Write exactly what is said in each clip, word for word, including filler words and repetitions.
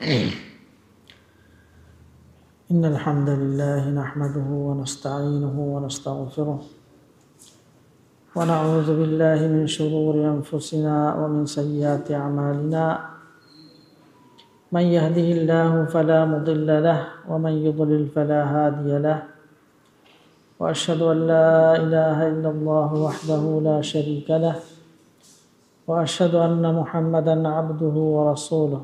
إن الحمد لله نحمده ونستعينه ونستغفره، ونعوذ بالله من شرور أنفسنا ومن سيئات أعمالنا. من يهده الله فلا مضل له، ومن يضلل فلا هادي له، وأشهد أن لا إله إلا الله وحده لا شريك له، وأشهد أن محمدا عبده ورسوله.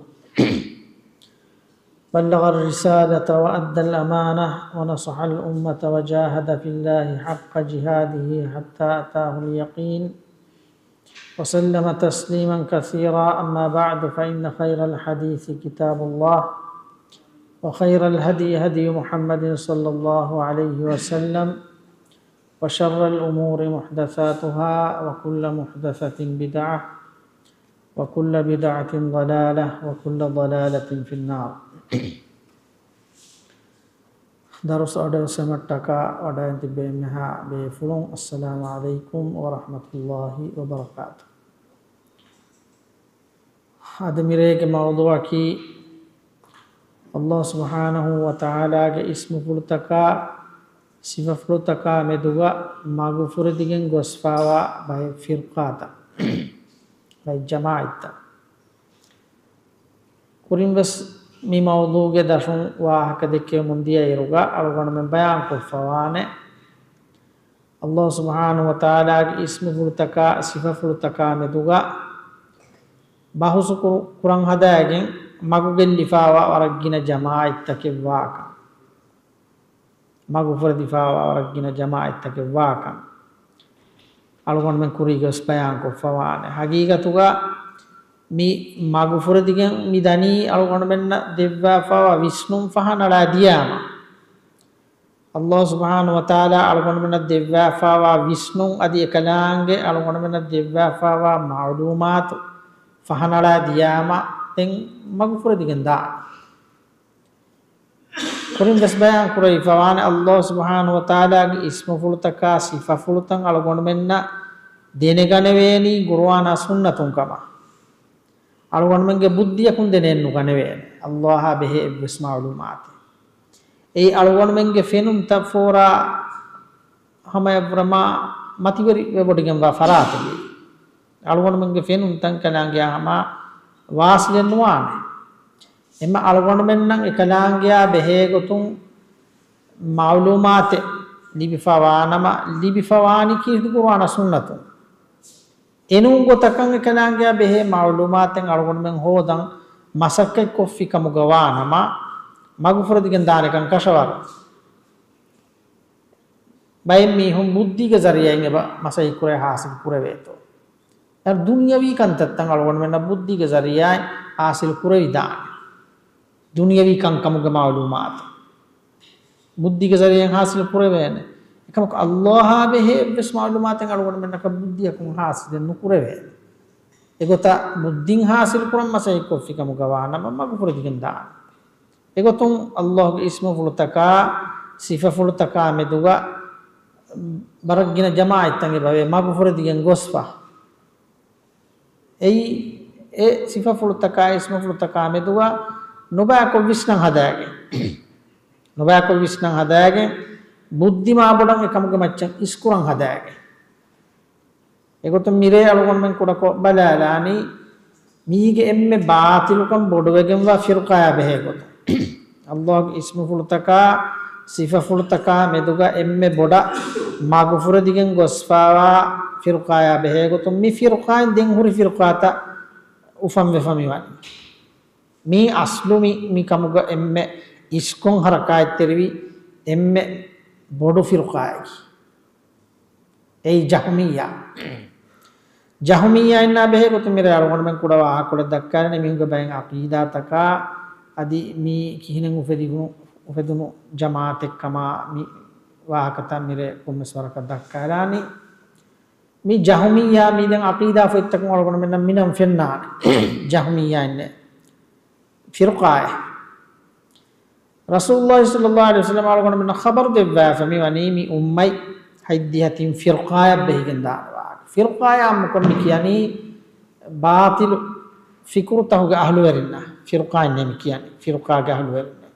بلغ الرسالة وأدى الأمانة ونصح الأمة وجاهد في الله حق جهاده حتى أتاه اليقين، وسلم تسليما كثيرا. أما بعد، فإن خير الحديث كتاب الله، وخير الهدي هدي محمد صلى الله عليه وسلم، وشر الأمور محدثاتها، وكل محدثة بدعة، وكل بدعة ضلالة، وكل ضلالة في النار. ދަރުސް އަޑުއެއްސެމަށްޓަކާ ވަޑައިން ތިބޭ އެންމެހާ ބޭފުޅުން، އައްސަލާމު ޢަލައިކުމް ވަރަޙްމަތުﷲ ވަބަރަކާތު. އަދި މިރޭގެ މައުޟޫޢަކީ، ﷲ ސުބްޙާނަހޫ ވަތަޢާލާގެ އިސްމުފުޅުތަކާ ސިފަފުޅުތަކާ މެދުގަ މަގުފުރެދިގެން ގޮސްފާވާ ބައެއް ފިރްޤާތައް، ބައެއް ޖަމާޢަތްތައް. ކުރިންވެސް މި މައުޟޫޢުގެ ދަށުން ވާހަކަ ދެއްކެވެމުން ދިޔައިރުގަ އަޅުގަނޑުމެން ބަޔާންކޮށްފަވާނެ، ﷲ ސުބްޙާނަހޫ ވަތަޢާލާގެ އިސްމުފުޅުތަކާ ސިފަފުޅުތަކާ މެދުގަ ބަހުސު ކުރު-، ކުރަން ހަދާގެން މަގުގެއްލިފާވާ ވަރަށް ގިނަ ޖަމާޢަތްތަކެއް ވާކަން. މަގުފުރެދިފާވާ ވަރަށް ގިނަ ޖަމާޢަތްތަކެއް ވާކަން އަޅުގަނޑުމެން ކުރީގަ ވެސް ބަޔާންކޮށްފަވާނެ. ހަގީގަތުގަ މި މަގުފުރެދިގެން މި ދަނީ އަޅުގަނޑުމެންނަށް ދެއްވާފާވާ ވިސްނުން ފަހަނަޅާ ދިޔާމަ. ﷲ ސުބްޙާނަހޫ ވަތަޢާލާ އަޅުގަނޑުމެންނަށް ދެއްވާފާވާ ވިސްނުން އަދި އެކަލާނގެ އަޅުގަނޑުމެންނަށް ދެއްވާފާވާ މަޢުލޫމާތު ފަހަނަޅާ ދިޔާމަ ދެން މަގުފުރެދިގެން ދާނެ. ކުރިން ވެސް ބަޔާން ކުރެވިފަވާނެ، ﷲ ސުބްޙާނަހޫ ވަތަޢާލާގެ އިސްމުފުޅުތަކާ ސިފަފުޅުތައް އަޅުގަނޑުމެންނަށް ދެނެގަނެވޭނީ ޤުރުއާނާ ސުންނަތުން ކަމަށް. އަޅުގަނޑުމެންގެ ބުއްދިއަކުން ދެނެއް ނުގަނެވޭނެ ﷲ އާ ބެހޭ އެއްވެސް މަޢުލޫމާތެއް. އެއީ އަޅުގަނޑުމެންގެ ފެނުންތައް ފޯރާ ހަމަޔަށްވުރެ މާ މަތިވެރިވެވޮޑިގެންވާ ފަރާތެކޭ. އަޅުގަނޑުމެންގެ ފެނުންތައް އެކަލާނގެއާ ހަމަ ވާސިލެއް ނުވާނެ. އެމަ އަޅުގަނޑުމެންނަށް އެކަލާނގެއާ ބެހޭގޮތުން މަޢުލޫމާތެއް ލިބިފަވާނަމަ، ލިބިފަވާނީ ކީރިތި ޤުރުއާނާ ސުންނަތުން. އެނޫން ގޮތަކަށް އެކަލާނގެއާ ބެހޭ މަޢުލޫމާތެއް އަޅުގަނޑުމެން ހޯދަން މަސައްކަތްކޮށްފި ކަމުގަ ވާނަމަ، މަގުފުރެދިގެން ދާނެކަން ކަށަވަރު. ބައެއް މީހުން ބުއްދީގެ ޒަރީޢާއިން އެބަ މަސައްކަތްކުރޭ ހާސިލް ކުރެވޭތޯ. އަދި ދުނިޔަވީ ކަންތައްތައް އަޅުގަނޑުމެންނަށް ބުއްދީގެ ޒަރީޢާއިން ހާސިލް ކުރެވިދާނެ. ދުނިޔަވީ ކަންކަމުގެ މަޢުލޫމާތު ބުއްދީގެ ޒަރީޢާއިން ހާސިލް ކުރެވޭނެ. އެކަމަކު ﷲ އާ ބެހޭ އެއްވެސް މަޢުލޫމާތެއް އަޅުގަނޑުމެންނަކަށް ބުއްދިއަކުން ހާސިލެއް ނުކުރެވޭނެ. އެގޮތަށް ބުއްދިން ހާސިލް ކުރަން މަސައްކަތްކޮށްފި ކަމުގަ ވާނަމަ، މަގުފުރެދިގެން ދާނެ. އެގޮތުން ﷲ ގެ އިސްމުފުޅުތަކާ ސިފަފުޅުތަކާ މެދުގަ ވަރަށް ގިނަ ޖަމާޢަތްތައް އެބަވޭ މަގުފުރެދިގެން ގޮސްފަ. އެއީ، އެ ސިފަފުޅުތަކާ އިސްމުފުޅުތަކާ މެދުގަ ނުބައިކޮށް ވިސްނަން ހަދާގެން، ނުބައިކޮށް ވިސްނަން ހަދާގެން، ބުއްދި މާބޮޑަށް އެކަމުގެ މައްޗަށް އިސްކުރަން ހަދާގެން. އެގޮތުން މިރޭ އަޅުގަނޑުމެން ކުޑަކޮށް ބަލާލާނީ، މީގެ އެންމެ ބާޠިލުކަން ބޮޑުވެގެންވާ ފިރުޤާޔާ ބެހޭ ގޮތުން. ﷲ ގެ އިސްމުފުޅުތަކާ ސިފަފުޅުތަކާ މެދުގަ އެންމެ ބޮޑަށް މަގުފުރެދިގެން ގޮސްފާވާ ފިރުޤާޔާ ބެހޭ ގޮތުން، މި ފިރުޤާއިން ދެން ހުރި ފިރުޤާތައް އުފަންވެފަ މިވަނީ. މީ އަސްލު މި، މި ކަމުގަ އެންމެ އިސްކޮށް ހަރަކާތްތެރިވި އެންމެ ބޮޑު ފިރުޤާއަކީ. އެއީ ޖަހުމިއްޔާ. ޖަހުމިއްޔާއިންނާ ބެހޭ ގޮތުން މިރޭ އަޅުގަނޑުމެން ކުޑަ ވާހަކަކޮޅެއް ދައްކާލަނީ، މީހުންގެ ބައެއް ޢަޤީދާތަކާ އަދި މީ ކިހިނެއް އުފެދިފު-، އުފެދުނު ޖަމާޢަތެއް ކަމާ މި ވާހަކަތައް މިރޭ ކޮންމެސް ވަރަކަށް ދައްކާލާނީ. މި ޖަހުމިއްޔާ މީ ދެން ޢަޤީދާ ފޮތްތަކުން އަޅުގަނޑުމެންނަށް މިނަން ފެންނާނެ. ޖަހުމިއްޔާއިންނޭ ފިރުޤާއެއް. ރަސޫލުﷲ ޞައްލަﷲ ޢަލައިހި ވަސައްލަމަ އަޅުގަނޑުމެންނަށް ޚަބަރު ދެއްވާފަ މިވަނީ މި އުއްމަތް ހަތްދިހަ ތިން ފިރުޤާއަށް ބެހިގެން ދާނެ ވާހަކަ. ފިރުޤާއާ އާއްމުކޮށް މި ކިޔަނީ ބާޠިލު ފިކުރުތަކުގެ އަހުލުވެރިންނަށް. ފިރުޤާއިންނޭ މި ކިޔަނީ. ފިރުޤާގެ އަހުލުވެރިންނޭ.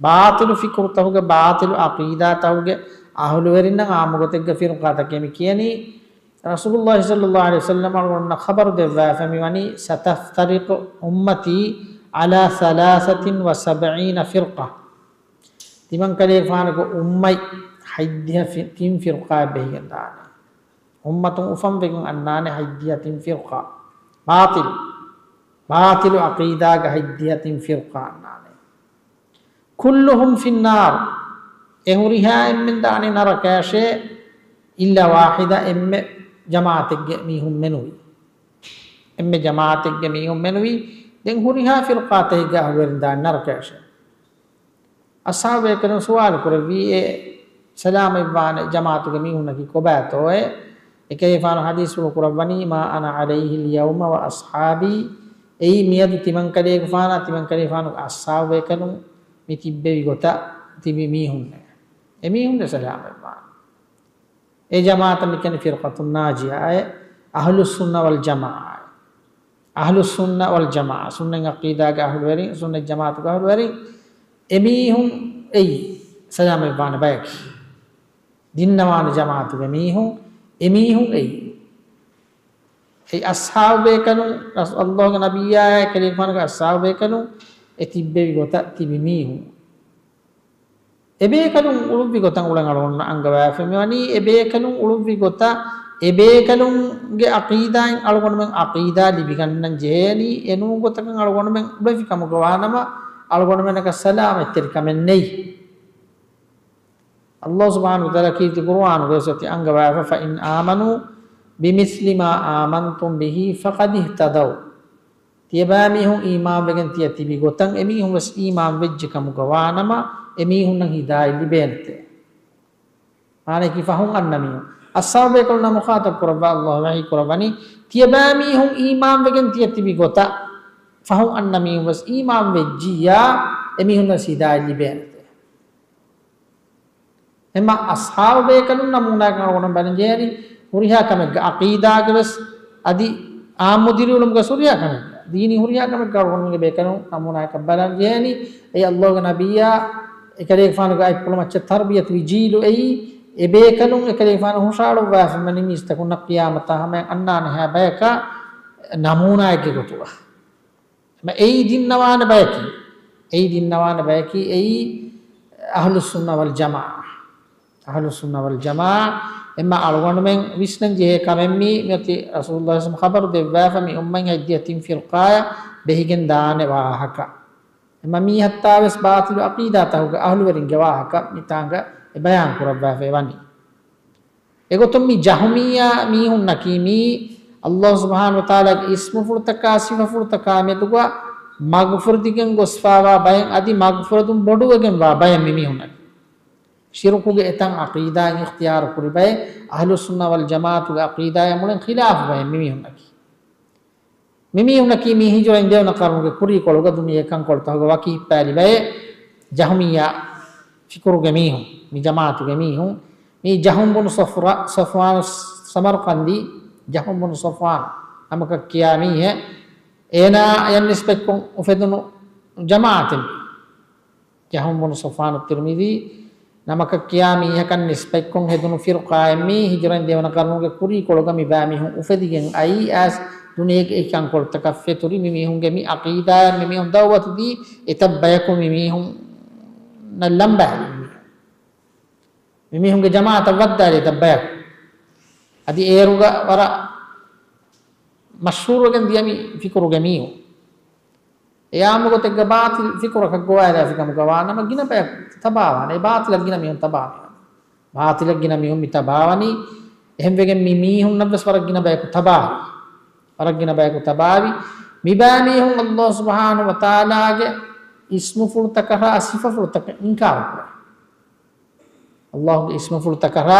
ބާޠިލު ފިކުރުތަކުގެ، ބާޠިލު ޢަޤީދާތަކުގެ އަހުލުވެރިންނަށް ޢާއްމުގޮތެއްގަ ފިރުޤާތަކޭ މި ކިޔަނީ. ރަސޫލުﷲ ޞައްލަﷲ ޢަލައިހި ވަސައްލަމަ އަޅުގަނޑުމެންނަށް ޚަބަރު ދެއްވާފަ މިވަނީ، ستفترق أمتي على ثلاثة وسبعين فرقة. ތިމަންކަލޭގެފާނުގެ އުއްމަތް ހަތްދިހަ ފި-، ތިން ފިރުޤާއެއް ބެހިގެން ދާނެ. އުއްމަތުން އުފަންވެގެން އަންނާނެ ހަތްދިހަ ތިން ފިރުޤާ. ބާޠިލު، ބާޠިލު ޢަޤީދާގެ ހަތްދިހަ ތިން ފިރުޤާ އަންނާނެ. كلهم في النار. އެ ހުރިހާ އެންމެން ދާނެ ނަރަކަޔަށޭ، إلا واحدة، އެންމެ ޖަމާޢަތެއްގެ މީހުން މެނުވީ. އެންމެ ޖަމާޢަތެއްގެ މީހުން މެނުވީ. ދެން ހުރިހާ ފިރުޤާތަކެއްގެ އަހުލުވެރިން ދާނެ ނަރަކަޔަށޭ. އަޞްޙާބު ބޭކަލުން ސުވާލު ކުރެއްވީ، އެ ސަލާމަތްވާނެ ޖަމާޢަތުގެ މީހުންނަކީ ކޮބާތޯއޭ؟ އެކަލޭގެފާނު ޙަދީޘްފުޅު ކުރައްވަނީ، ما أنا عليه اليوم وأصحابي. އެއީ މިއަދު ތިމަންކަލޭގެފާނާ، ތިމަންކަލޭގެފާނުގެ އަޞްޙާބު ބޭކަލުން މި ތިއްބެވި ގޮތަށް ތިބި މީހުންނޭ. އެމީހުންނޭ ސަލާމަތްވާނެ. އެ ޖަމާޢަތަށް މި ކިޔަނީ ފިރުޤަތުން ނާޖިޔާއޭ، އަހްލުއްސުންނަ ވަލް ޖަމާޢައޭ. އަހްލުއްސުންނަ ވަލް ޖަމާޢަ، ސުންނަތް ޢަޤީދާގެ އަހުލުވެރިން، ސުންނަތް ޖަމާޢަތުގެ އަހުލުވެރިން، އެމީހުން އެއީ ސަލާމަތްވާނެ ބަޔަކީ. ދިންނަވާނެ ޖަމާޢަތުގެ މީހުން، އެމީހުން އެއީ. އެއީ އަޞްޙާބު ބޭކަލުން، ރަސޫ-، ﷲގެ ނަބިއްޔާއާ އެކަލޭގެފާނުގެ އަޞްޙާބު ބޭކަލުން އެ ތިއްބެވި ގޮތަށް ތިބި މީހުން. އެބޭކަލުން އުޅުއްވި ގޮތަށް އުޅެން އަޅުގަނޑު އަންގަވާފަ މިވަނީ، އެބޭކަލުން އުޅުއްވި ގޮތަށް، އެބޭކަލުންގެ ޢަޤީދާއިން އަޅުގަނޑުމެން ޢަޤީދާ ލިބިގަންނަން ޖެހޭނީ، އެނޫން ގޮތަކަށް އަޅުގަނޑުމެން އުޅެފި ކަމުގަ ވާނަމަ، އަޅުގަނޑުމެންނަކަށް ސަލާމަތްތެރިކަމެއް ނެތް. ﷲ ސުބްޙާނަހޫ ވަތަޢާލާ ކީރިތި ޤުރުއާނުގައި ވެސް އަންގަވާފަ، فإن آمنوا بمثل ما آمنتم به فقد اهتدوا. ތިޔަބައިމީހުން އީމާންވެގެން ތިޔަ ތިބި ގޮތަށް އެމީހުން ވެސް އީމާން ވެއްޖެ ކަމުގަ ވާނަމަ، އެމީހުންނަށް ހިދާޔަތް ލިބޭނެތޭ. މާނައަކީ ފަހުން އަންނަ މީހުން. އަޞްޙާބު ބޭކަލުންނާ މުޚާޠަބު ކުރައްވާ ﷲ ވަޙީ ކުރައްވަނީ، ތިޔަބައިމީހުން އީމާންވެގެން ތިޔަ ތިބި ގޮތަށް، ފަހުން އަންނަ މީހުން ވެސް އީމާން ވެއްޖިއްޔާ، އެމީހުންނަށް ވެސް ހިދާޔަތް ލިބޭނެތޭ. އެމަ އަޞްޙާބު ބޭކަލުން ނަމޫނާއަކަށް އަޅުގަނޑު ބަލަން ޖެހޭނީ، ހުރިހާ ކަމެއްގަ ޢަޤީދާގެ ވެސް އަދި ޢާއްމު ދިރިއުޅުމުގެ ވެސް ހުރިހާ ކަމެއްގަ، ދީނީ ހުރިހާ ކަމެއްގަ އަޅުގަނޑުމެންގެ ބޭކަލުން ނަމޫނާއަކަށް ބަލަން ޖެހޭނީ. އެއީ ﷲގެ ނަބިއްޔާ އެކަލޭގެފާނުގެ އަތްޕުޅު މައްޗަށް ތަރްބިޔަތުވި ޖީލު އެއީ، އެބޭކަލުން އެކަލޭގެފާނު ހުށައަޅުއްވާފަ މިނިސްތަކުންނަށް ޤިޔާމަތާ ހަމަޔަށް އަންނާނެ ހާ ބަޔަކަށް ނަމޫނާއެއްގެ ގޮތުގަ. އެއީ ދިންނަވާނެ ބަޔަކީ. އެއީ ދިންނަވާނެ ބަޔަކީ. އެއީ އަހްލުއްސުންނަ ވަލް ޖަމާޢަ. އަހްލުއްސުންނަ ވަލް ޖަމާޢަ. އެމަ އަޅުގަނޑުމެން ވިސްނަން ޖެހޭ ކަމެއް މީ، މިއޮތީ ރަސޫލުﷲ ޞައްލަﷲ ޢަލައިހި ވަސައްލަމަ ޚަބަރު ދެއްވާފަ މި އުއްމަތް ހަތްދިހަ ތިން ފިރުޤާއަށް ބެހިގެން ދާނެ ވާހަކަ. އެމަ މީހަށްތާ ވެސް ބާޠިލު ޢަޤީދާތަކުގެ އަހްލުވެރިންގެ ވާހަކަ މިތާނގަ އެ ބަޔާން ކުރައްވާފައި ވަނީ. އެގޮތުން މި ޖަހުމިއްޔާ މީހުންނަކީ މީ ﷲ ސުބްޙާނަހޫ ވަތަޢާލާގެ އިސްމުފުޅުތަކާ ސިފަފުޅުތަކާ މެދުގަ މަގުފުރެދިގެން ގޮސްފާވާ ބައެއް އަދި މަގުފުރެދުން ބޮޑުވެގެންވާ ބައެއް މި މީހުންނަކީ. ޝިރުކުގެ އެތައް ޢަޤީދާއެއް އިޚްތިޔާރު ކުރި ބައެއް، އަހްލުއްސުންނަ ވަލް ޖަމާޢަތުގެ ޢަޤީދާޔާ މުޅިން ޚިލާފު ބައެއް މި މީހުންނަކީ. މި މީހުންނަކީ މި ހިޖުރައިން ދެވަނަ ޤަރުނުގެ ކުރީ ކޮޅުގަ ދުނިޔޭގެ ކަންކޮޅުތަކުގަ ވަކި ހިއްޕާލި ބައެއް ޖަހުމިއްޔާ ފިކުރުގެ މީހުން، މި ޖަމާޢަތުގެ މީހުން. މީ ޖަހުމް ބުނު ޞަފްރާ، ޞަފްވާނު ސަމަރްޤަންދީ، ޖަހުމް ބުނު ޞަފްވާން ނަމަކަށް ކިޔާ މީހެއް، އޭނާއަށް ނިސްބަތްކޮށް އުފެދުނު ޖަމާޢަތެއް މީ. ޖަހުމް ބުނު ޞަފްވާނު ތިރްމިޛީ ނަމަކަށް ކިޔާ މީހަކަށް ނިސްބަތްކޮށް ހެދުނު ފިރުޤާއެއް މީ. ހިޖުރައިން ދެވަނަ ޤަރުނުގެ ކުރީ ކޮޅުގަ މި ބައިމީހުން އުފެދިގެން އައީ އައިސް ދުނިޔޭގެ އެކި ކަންކޮޅުތަކަށް ފެތުރި މި މީހުންގެ މި ޢަޤީދާއަށް މި މީހުން ދަޢުވަތު ދީ އެތައް ބަޔަކު މި މީހުންނަށް ލަނބާލި މި މީހުން. މި މީހުންގެ ޖަމާޢަތަށް ވައްދާލި އެތައް ބަޔަކު. އަދި އޭރުގަ ވަރަށް މަޝްހޫރުވެގެން ދިޔަ މި ފިކުރުގެ މީހުން. އެ އާއްމު ގޮތެއްގަ ބާޠިލް ފިކުރަކަށް ގޮވާލާފި ކަމުގަ ވާނަމަ، ގިނަ ބަޔަކު ތަބާވާނެ. އެ ބާޠިލަށް ގިނަ މީހުން ތަބާވާނެ. ބާޠިލަށް ގިނަ މީހުން މި ތަބާވަނީ. އެހެންވެގެން މި މީހުންނަށް ވެސް ވަރަށް ގިނަ ބަޔަކު ތަބާވި. ވަރަށް ގިނަ ބަޔަކު ތަބާވި. މި ބައިމީހުން ﷲ ސުބްޙާނަހޫ ވަތަޢާލާގެ އިސްމުފުޅުތަކަށާ ސިފަފުޅުތަކަށް އިންކާރު ކުރޭ. ﷲގެ އިސްމުފުޅުތަކަށާ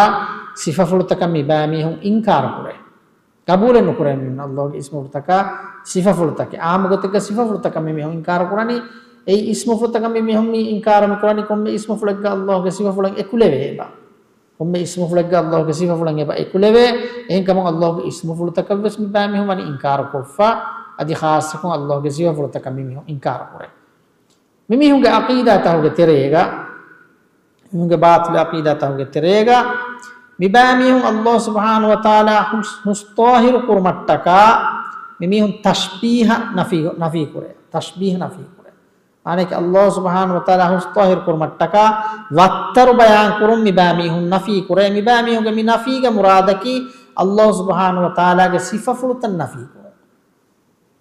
ސިފަފުޅުތަކަށް މި ބައިމީހުން އިންކާރު ކުރޭ. ޤަބޫލެއް ނުކުރޭ މީހުން ﷲގެ އިސްމުފުޅުތަކާ ސިފަފުޅުތަކެއް. އާއްމު ގޮތެއްގަ ސިފަފުޅުތަކަށް މި މީހުން އިންކާރު ކުރަނީ. އެއީ އިސްމުފުޅުތަކަށް މި މީހުން މި އިންކާރު މި ކުރަނީ ކޮންމެ އިސްމުފުޅެއްގަ ﷲގެ ސިފަފުޅެއް އެކުލެވޭ އެބަ. ކޮންމެ އިސްމުފުޅެއްގަ ﷲގެ ސިފަފުޅެއް އެބަ އެކުލެވޭ. އެހެންކަމުން ﷲގެ އިސްމުފުޅުތަކަށް ވެސް މި ބައިމީހުން ވަނީ އިންކާރު ކޮށްފަ. އަދި ޚާއްޞަކޮށް ﷲގެ ސިފަފުޅުތަކަށް މިމީހުން އިންކާރު ކުރޭ. މިމީހުންގެ ޢަޤީދާތަކުގެ ތެރޭގަ، މީހުންގެ ބާޠިލު ޢަޤީދާތަކުގެ ތެރޭގަ، މިބައިމީހުން ﷲ ސުބްޙާނަހޫ ވަތަޢާލާ ހުސް-، ހުސް ޠާހިރު ކުރުމަށްޓަކާ، މިމީހުން ތަޝްބީހަ ނަފީ، ނަފީ ކުރޭ. ތަޝްބީހަ ނަފީ ކުރޭ. މާނައަކީ، ﷲ ސުބްޙާނަހޫ ވަތަޢާލާ ހުސް ޠާހިރު ކުރުމަށްޓަކާ، ވައްތަރު ބަޔާން ކުރުން މިބައިމީހުން ނަފީ ކުރޭ. މިބައިމީހުންގެ މި ނަފީގެ މުރާދަކީ، ﷲ ސުބްޙާނަހޫ ވަތަޢާލާގެ ސިފަފުޅުތައް ނަފީ ކުރުން.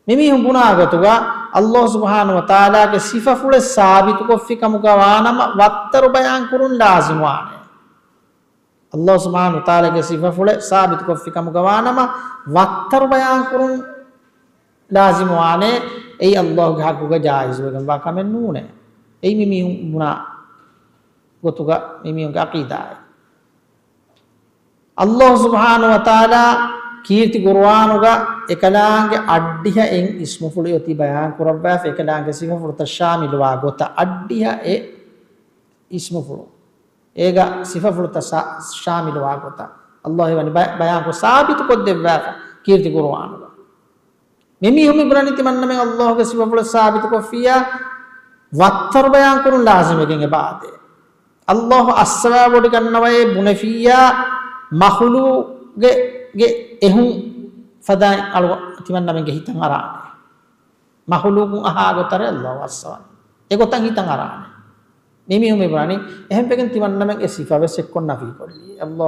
މިމީހުން ބުނާ ގޮތުގަ، ﷲ ސުބްޙާނަހޫ ވަތަޢާލާގެ ސިފަފުޅެއް ސާބިތުކޮށްފި ކަމުގަ ވާނަމަ، ވައްތަރު ބަޔާން ކުރުން ލާޒިމުވާނެ. ﷲ ސުބްޙާނަހޫ ވަތަޢާލާގެ ސިފަފުޅެއް ސާބިތުކޮށްފި ކަމުގަ ވާނަމަ، ވައްތަރު ބަޔާން ކުރުން ލާޒިމުވާނެ. އެއީ ﷲގެ ޙައްޤުގަ ޖާއިޒުވެގެންވާ ކަމެއް ނޫނޭ. އެއީ މިމީހުން ބުނާ ގޮތުގަ މިމީހުންގެ ޢަޤީދާއެއް. ﷲ ސުބްޙާނަހޫ ވަތަޢާލާ ކީރިތި ޤުރުއާނުގަ އެކަލާނގެ އަށްޑިހަ އެއް އިސްމުފުޅު އޮތީ ބަޔާން ކުރައްވާފަ، އެކަލާނގެ ސިފަފުޅުތައް ޝާމިލުވާ ގޮތަށް އަށްޑިހަ އެއް އިސްމުފުޅު. އޭގަ ސިފަފުޅުތައް ޝާ-، ޝާމިލުވާ ގޮތަށް ﷲ ވަނީ ބަ-، ބަޔާންކޮށް ސާބިތުކޮށްދެއްވާފަ ކީރިތި ޤުރުއާނުގަ. މިމީހުން މި ބުނަނީ ތިމަންނަމެން ﷲގެ ސިފަފުޅެއް ސާބިތުކޮށްފިއްޔާ، ވައްތަރު ބަޔާން ކުރުން ލާޒިމްވެގެން އެބަ އާދޭ. ﷲ އައްސަވާވޮޑިގަންނަވައޭ ބުނެފިއްޔާ، މަޚުލޫގެ ގެ އެހުން ފަދައިން އަޅު ތިމަންނަމެންގެ ހިތަށް އަރާނެ. މަޚުލޫގުން އަހާ ގޮތަށް ﷲ އައްސަވަނީ. އެގޮތަށް ހިތަށް އަރާނެ. މިމީހުން މި ބުނަނީ، އެހެންވެގެން ތިމަންނަމެން އެ ސިފަވެސް އެއްކޮށް ނަފީކޮށްލީ. ﷲ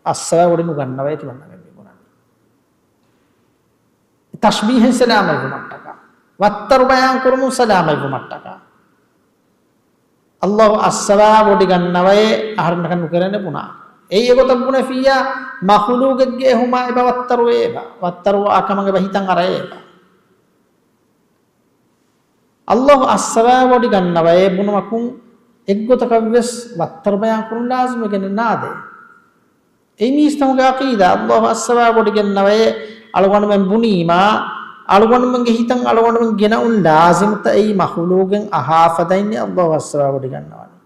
އައްސަވާވޮޑި ނުގަންނަވައޭ ތިމަންނަމެން މި ބުނަނީ. ތަޝްބީހެއް ސަލާމަތްވުމަށްޓަކާ، ވައްތަރު ބަޔާން ކުރުމުން ސަލާމަތްވުމަށްޓަކާ، ﷲ އައްސަވާވޮޑިގަންނަވައޭ އަހަރެންނަކަށް ނުކެރޭނެ ބުނާ. އެއީ އެގޮތަށް ބުނެފިއްޔާ، މަޚުލޫގެއްގެ އެހުމާ އެބަ ވައްތަރުވޭ އެބަ. ވައްތަރުވާ ކަމަށް އެބަ ހިތަށް އަރައޭ އެބަ. ﷲ އައްސަވާވޮޑިގަންނަވައޭ ބުނުމަކުން އެއްގޮތަކަށްވެސް ވައްތަރު ބަޔާން ކުރުން ލާޒިމްވެގެން ނާދޭ. އެއީ މީސްތަކުގެ ޢަޤީދާ، ﷲ އައްސަވާވޮޑިގަންނަވައޭ އަޅުގަނޑުމެން ބުނީމާ، އަޅުގަނޑުމެންގެ ހިތަށް އަޅުގަނޑުމެން ގެނައުން ލާޒިމުތަ އެއީ މަޚުލޫގެން އަހާ ފަދައިންނޭ ﷲ އައްސަވާވޮޑިގަންނަވަނީ.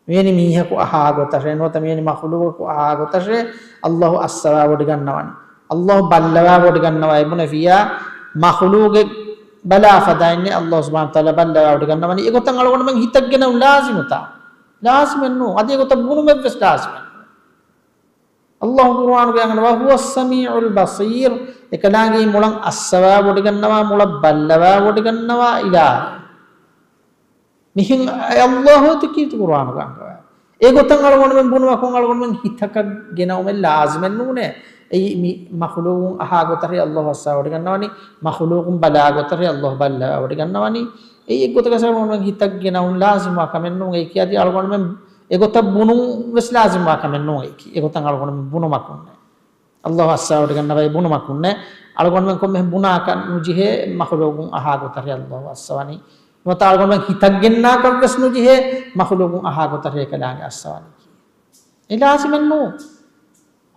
މިވެނި މީހަކު އަހާ ގޮތަށޭ، ނުވަތަ މިވެނި މަޚުލޫގަކު އަހާ ގޮތަށޭ ﷲ އައްސަވާވޮޑިގަންނަވަނީ. ﷲ ބައްލަވާވޮޑިގަންނަވައޭ ބުނެފިއްޔާ، މަޚުލޫގެއް ބަލާ ފަދައިންނޭ ﷲ ސުބްޙާނަހޫ ވަތަޢާލާ ބައްލަވާވޮޑިގަންނަވަނީ. އެގޮތަށް އަޅުގަނޑުމެން ހިތަށް ގެނައުން ލާޒިމުތަ؟ ލާޒިމެއްނޫ. އަދި އެގޮތަށް ބުނުމެއްވެސް ލާޒިމެއްނޫ. ﷲ ޤުރުއާނުގައި އަންގަން، "وهو السميع البصير"، އެކަލާނގެ މުޅަށް އައްސަވާވޮޑިގަންނަވާ، މުޅަށް ބައްލަވާވޮޑިގަންނަވާ އިލާހެއް. މިހެން އެ ﷲ އޮތީ ކީރިތި ޤުރުއާނުގަ އަންގަވާ. އެގޮތަށް އަޅުގަނޑުމެން ބުނުމަކުން އަޅުގަނޑުމެން ހިތަކަށް ގެނައުމެއް ލާޒިމެއް ނޫނޭ. އެއީ މި މަޚުލޫގުން އަހާ ގޮތަށޭ ﷲ އައްސަވާވޮޑިގަންނަވަނީ، މަޚުލޫގުން ބަލާ ގޮތަށޭ ﷲ ބައްލަވާވޮޑިގަންނަވަނީ. އެއީ އެއްގޮތަކަށް އަޅުގަނޑުމެން ހިތަށް ގެނައުން ލާޒިމްވާ ކަމެއް ނޫން. އެއީކީ އަދި އަޅުގަނޑުމެން އެގޮތަށް ބުނުން ވެސް ލާޒިމްވާ ކަމެއް ނޫން. އެއީކީ އެގޮތަށް އަޅުގަނޑުމެން ބުނުމަކުންނޭ. ﷲ އައްސަވާވޮޑިގަންނަވައޭ ބުނުމަކުންނޭ. އަޅުގަނޑުމެން ކޮންމެހެން ބުނާކަށް ނުޖެހޭ މަޚުލޫގުން އަހާ ގޮތަށޭ ﷲ އައްސަވަނީ. ނުވަތަ އަޅުގަނޑުމެން ހިތަށް ގެންނާކަށްވެސް ނުޖެހޭ މަޚުލޫގުން އަހާ ގޮތަށޭ އެކަލާނގެ އައްސަވަނީކީ. އެ ލާޒިމެއްނޫ.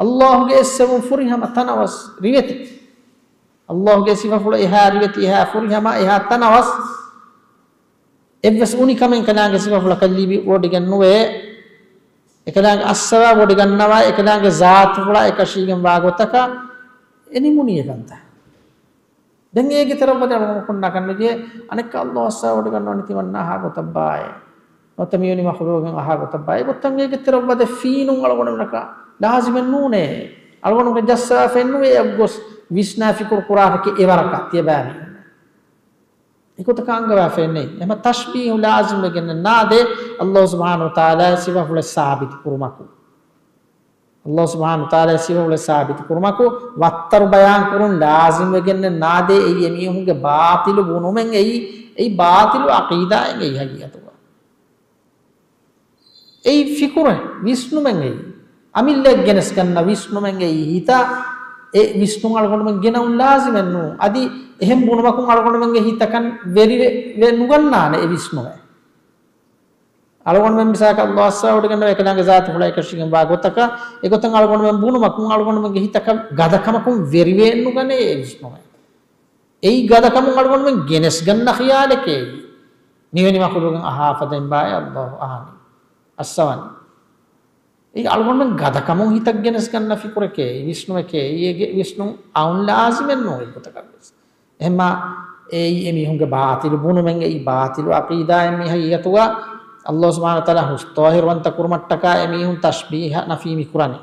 ﷲގެ އެއްސެވުން ފުރިހަމަ ތަނަވަސް ރިވެތި. ﷲގެ ސިފަފުޅު އެހާ ރިވެތި، އެހާ ފުރިހަމަ، އެހާ ތަނަވަސް. އެއްވެސް އުނިކަމެއް އެކަލާނގެ ސިފަފުޅަކަށް ލިބިވޮޑިގެން ނުވޭ. އެކަލާނގެ އައްސަވާވޮޑިގަންނަވާ، އެކަލާނގެ ޒާތުފުޅާ އެކަށީގެންވާ ގޮތަކަށް އެ ނިމުނީ އެކަންތައް. ދެން އޭގެ ތެރަށްވަދެ އަޅުގަނޑުމެން ކޮންނާކަށް ނުޖެހޭ، އަނެއްކާ ﷲ އައްސަވާވޮޑިގަންނަވަނީ ތިމަންނާ އަހާ ގޮތަށްބާއޭ. ނުވަތަ މިވެނި މަޚުލޫގެއް އަހާ ގޮތަށްބާއޭ. އެގޮތަށް އޭގެ ތެރަށްވަދެ ފީނުން އަޅުގަނޑުމެންނަކަށް ލާޒިމެއް ނޫނޭ. އަޅުގަނޑުމެން ޖައްސަވާފައެއް ނުވޭ އެއަށް ގޮސް ވިސްނާ ފިކުރު ކުރާކަކީ އެވަރަކަށް ތިޔަބައިމީހުން. އެގޮތަކަށް އަންގަވާފައެއް ނެތް. އެހެން ތަޝްބީހު ލާޒިމްވެގެން ނާދޭ ﷲ ސުބްޙާނަހޫ ވަތަޢާލާ ސިފަފުޅެއް ސާބިތު ކުރުމަކުން. ﷲ ސުބްޙާނަހޫ ވަތަޢާލާ ސިފަފުޅެއް ސާބިތު ކުރުމަކުން ވައްތަރު ބަޔާން ކުރުން ލާޒިމްވެގެން ނާދޭ. އެއީ އެމީހުންގެ ބާޠިލު ބުނުމެއް އެއީ، އެއީ ބާޠިލު ޢަޤީދާއެއް އެއީ ހަގީގަތުގަ. އެއީ ފިކުރެއް، ވިސްނުމެއް އެއީ. އަމިއްލައަށް ގެނެސްގަންނަ ވިސްނުމެއް އެއީ. ހިތަށް އެ ވިސްނުން އަޅުގަނޑުމެން ގެނައުން ލާޒިމެއް ނޫން. އަދި އެހެން ބުނުމަކުން އަޅުގަނޑުމެންގެ ހިތަކަށް ވެރިވެ، ވެ ނުގަންނާނެ އެ ވިސްނުމެއް. އަޅުގަނޑުމެން މިސާލަކަށް ﷲ އައްސަވާވޮޑިގަންނަވައޭ އެކަލާނގެ ޒާތުފުޅާ އެކަށީގެންވާ ގޮތަކަށް، އެގޮތަށް އަޅުގަނޑުމެން ބުނުމަކުން އަޅުގަނޑުމެންގެ ހިތަކަށް ގަދަކަމަކުން ވެރިވެއެއް ނުގަނޭ އެ ވިސްނުމެއް. އެއީ ގަދަކަމުން އަޅުގަނޑުމެން ގެނެސްގަންނަ ޚިޔާލެކޭ. މިވެނި މަޚުލޫގެއް އަހާ ފަދައިން ބާއޭ ﷲ އަހަނީ، އައްސަވަނީ. އެއީ އަޅުގަނޑުމެން ގަދަކަމުން ހިތަށް ގެނެސްގަންނަ ފިކުރެކޭ، ވިސްނުމެކޭ. އޭގެ ވިސްނުން އައުން ލާޒިމެއް ނޫން އެއްގޮތަކަށްވެސް. އެހެންމާ އެއީ އެމީހުންގެ ބާޠިލު ބުނުމެއް، އެއީ ބާޠިލު ޢަޤީދާއެއް މީ ޙަޤީޤަތުގަ. ﷲ ސުބްޙާނަހޫ ވަތަޢާލާ ހުސް ޠާހިރުވަންތަ ކުރުމަށްޓަކާ އެމީހުން ތަޝްބީހަ ނަފީ މިކުރަނީ.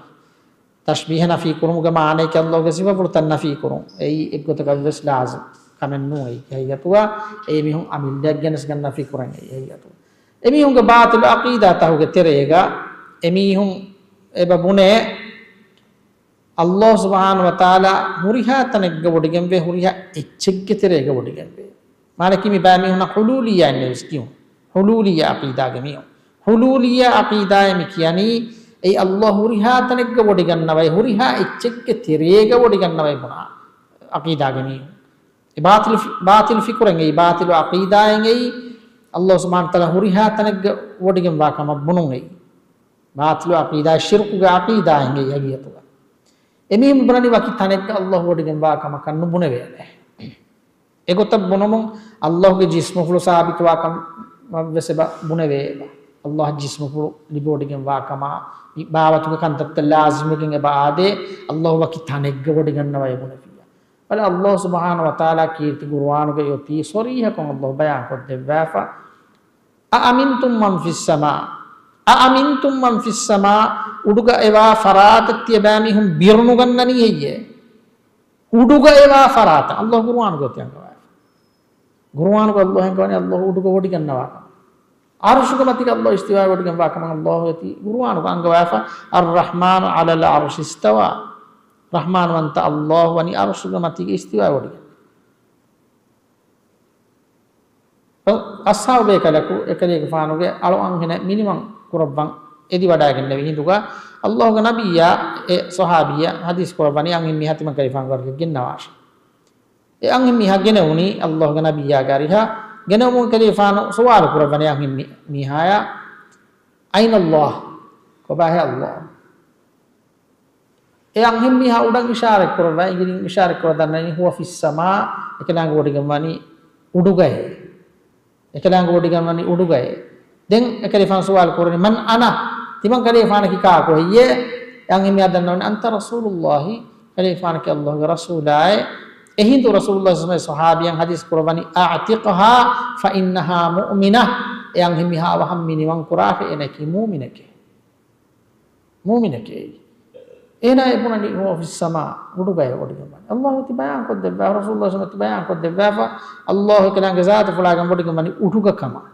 ތަޝްބީހަ ނަފީ ކުރުމުގެ މާނައަކީ ﷲގެ ސިފަފުޅުތައް ނަފީ ކުރުން. އެއީ އެއްގޮތަކަށް ވެސް ލާޒިމް ކަމެއް ނޫން. އެއީ ޙަޤީޤަތުގަ އެމީހުން އަމިއްލައަށް ގެނެސްގެން ނަފީ ކުރަނީ. އެއީ ޙަޤީޤަތުގަ އެމީހުންގެ ބާޠިލު ޢަޤީދާތަކުގެ ތެރޭގަ އެމީހުން އެބަ ބުނޭ، ﷲ ސުބްޙާނަހޫ ވަތަޢާލާ ހުރިހާ ތަނެއްގަ ވޮޑިގެންވޭ، ހުރިހާ އެއްޗެއްގެ ތެރޭގަ ވޮޑިގެންވޭ. މާނައަކީ މި ބައިމީހުންނަށް ޙުލޫލިއްޔާ އިންނެވެސް ކިޔުން. ޙުލޫލިއްޔާ ޢަޤީދާގެ މީހުން. ޙުލޫލިއްޔާ ޢަޤީދާއޭ މި ކިޔަނީ، އެއީ ﷲ ހުރިހާ ތަނެއްގަ ވޮޑިގަންނަވައި، ހުރިހާ އެއްޗެއްގެ ތެރޭގަ ވޮޑިގަންނަވައި ބުނާ ޢަޤީދާގެ މީހުން. އެ ބާޠިލު ފި-، ބާޠިލު ފިކުރެއް އެއީ، ބާޠިލު ޢަޤީދާއެއް އެއީ، ﷲ ސުބްޙާނަހޫ ވަތަޢާލާ ހުރިހާ ތަނެއްގަ ވޮޑިގެންވާ ކަމަށް ބުނުން އެއީ. ބާޠިލު ޢަޤީދާއެއް، ޝިރުކުގެ ޢަޤީދާއެއް އެއީ ޙަޤީޤަތުގަ. އެމީހުން ބުނަނީ ވަކި ތަނެއްގަ ﷲ ވޮޑިގެންވާ ކަމަކަށް ނުބުނެވޭނެ. އެގޮތަށް ބުނުމުން ﷲގެ ޖިސްމުފުޅު ސާބިތުވާ ކަމަށް ވެސް އެބަ ބުނެވޭ އެބަ. ﷲ ޖިސްމުފުޅު ލިބިވޮޑިގެންވާ ކަމާ، މި ބާވަތުގެ ކަންތައްތައް ލާޒިމުވެގެން އެބަ އާދޭ، ﷲ ވަކި ތަނެއްގަ ވޮޑިގަންނަވައި ބުނެފިއްޔާ. ބަލަ ﷲ ސުބްޙާނަހޫ ވަތަޢާލާ ކީރިތި ޤުރުއާނުގައި އޮތީ ޞަރީޙަކޮށް ﷲ ބަޔާންކޮށްދެއްވާފަ، أأمنتم من في السماء، أأمنتم من في السماء، އުޑުގަ އެވާ ފަރާތަށް ތިޔަބައިމީހުން ބިރުނުގަންނަނީ ހެއްޔޭ؟ އުޑުގަ އެވާ ފަރާތަށް. ﷲ ޤުރުއާނުގައި އޮތީ އަންގަވާފަ. ޤުރުއާނުގަ ﷲ އަންގަވަނީ ﷲ އުޑުގަ ވޮޑިގަންނަވާ ކަމަށް. ޢަރުޝުގެ މަތީގަ ﷲ އިސްތިވާވެ ވޮޑިގެންވާ ކަމަށް ﷲ އޮތީ ޤުރުއާނުގަ އަންގަވާފަ، الرحمن على العرش استوى. ރަޙްމާންވަންތަ ﷲ ވަނީ ޢަރުޝުގެ މަތީގަ އިސްތިވާވެ ވޮޑިގެން. އަޞްޙާބު ބޭކަލަކު އެކަލޭގެފާނުގެ އަޅު އަންހެނެއް މިނިވަން ކުރައްވަން އެދިވަޑައިގެންނެވި ހިނދުގަ، ﷲގެ ނަބިއްޔާ އެ ޞަޙާބީއާ ޙަދީޘް ކުރައްވަނީ އަންހެން މީހާ ތިމަން ކަލޭގެފާނުގެ އަރިހަށް ގެންނަވާށޭ. އެ އަންހެން މީހާ ގެނެވުނީ ﷲގެ ނަބިއްޔާގެ އަރިހަށް. ގެނެވުމުން ކަލޭގެފާނު ސުވާލު ކުރައްވަނީ އަންހެން މި-، މީހާޔާ، أين الله؟ ކޮބާހޭ ﷲ؟ އެ އަންހެންމީހާ އުޑަށް އިޝާރަތް ކުރައްވާ، އިނގިލިން އިޝާރަތް ކުރައްވާ ދަންނަވަނީ، هو في السماء، އެކަލާނގެ ވޮޑިގެންވަނީ އުޑުގައޭ. އެކަލާނގެ ވޮޑިގެންވަނީ އުޑުގައޭ. ދެން އެކަލޭގެފާނު ސުވާލު ކުރަނީ، من أنا؟ ތިމަން ކަލޭގެފާނަކީ ކާކު ހެއްޔޭ؟ އެ އަންހެންމީހާ ދަންނަވަނީ، أنت رسول الله، ކަލޭގެފާނަކީ ﷲގެ ރަސޫލާއޭ. އެހިނދު ރަސޫލުﷲ ޞައްލަﷲު ޢަލައިހި ވަސައްލަމަ ޞަޙާބީއަށް ޙަދީޘް ކުރައްވަނީ، أعتقها فإنها مؤمنة، އެ އަންހެންމީހާ އަވަހަށް މިނިވަން ކުރާށޭ، އޭނައަކީ މޫމިނެކޭ. މޫމިނެކޭ. އޭނާ އެ ބުނަނީ، هو في السماء، އުޑުގައޭ ވޮޑިގެންވަނީ. ﷲ ތި ބަޔާންކޮށްދެއްވާ، ރަސޫލުﷲ ތި ބަޔާންކޮށްދެއްވާފަ، ﷲ އެކަލާނގެ ޒާތުފުޅާގެން ވޮޑިގެންވަނީ އުޑުގަ ކަމަށް.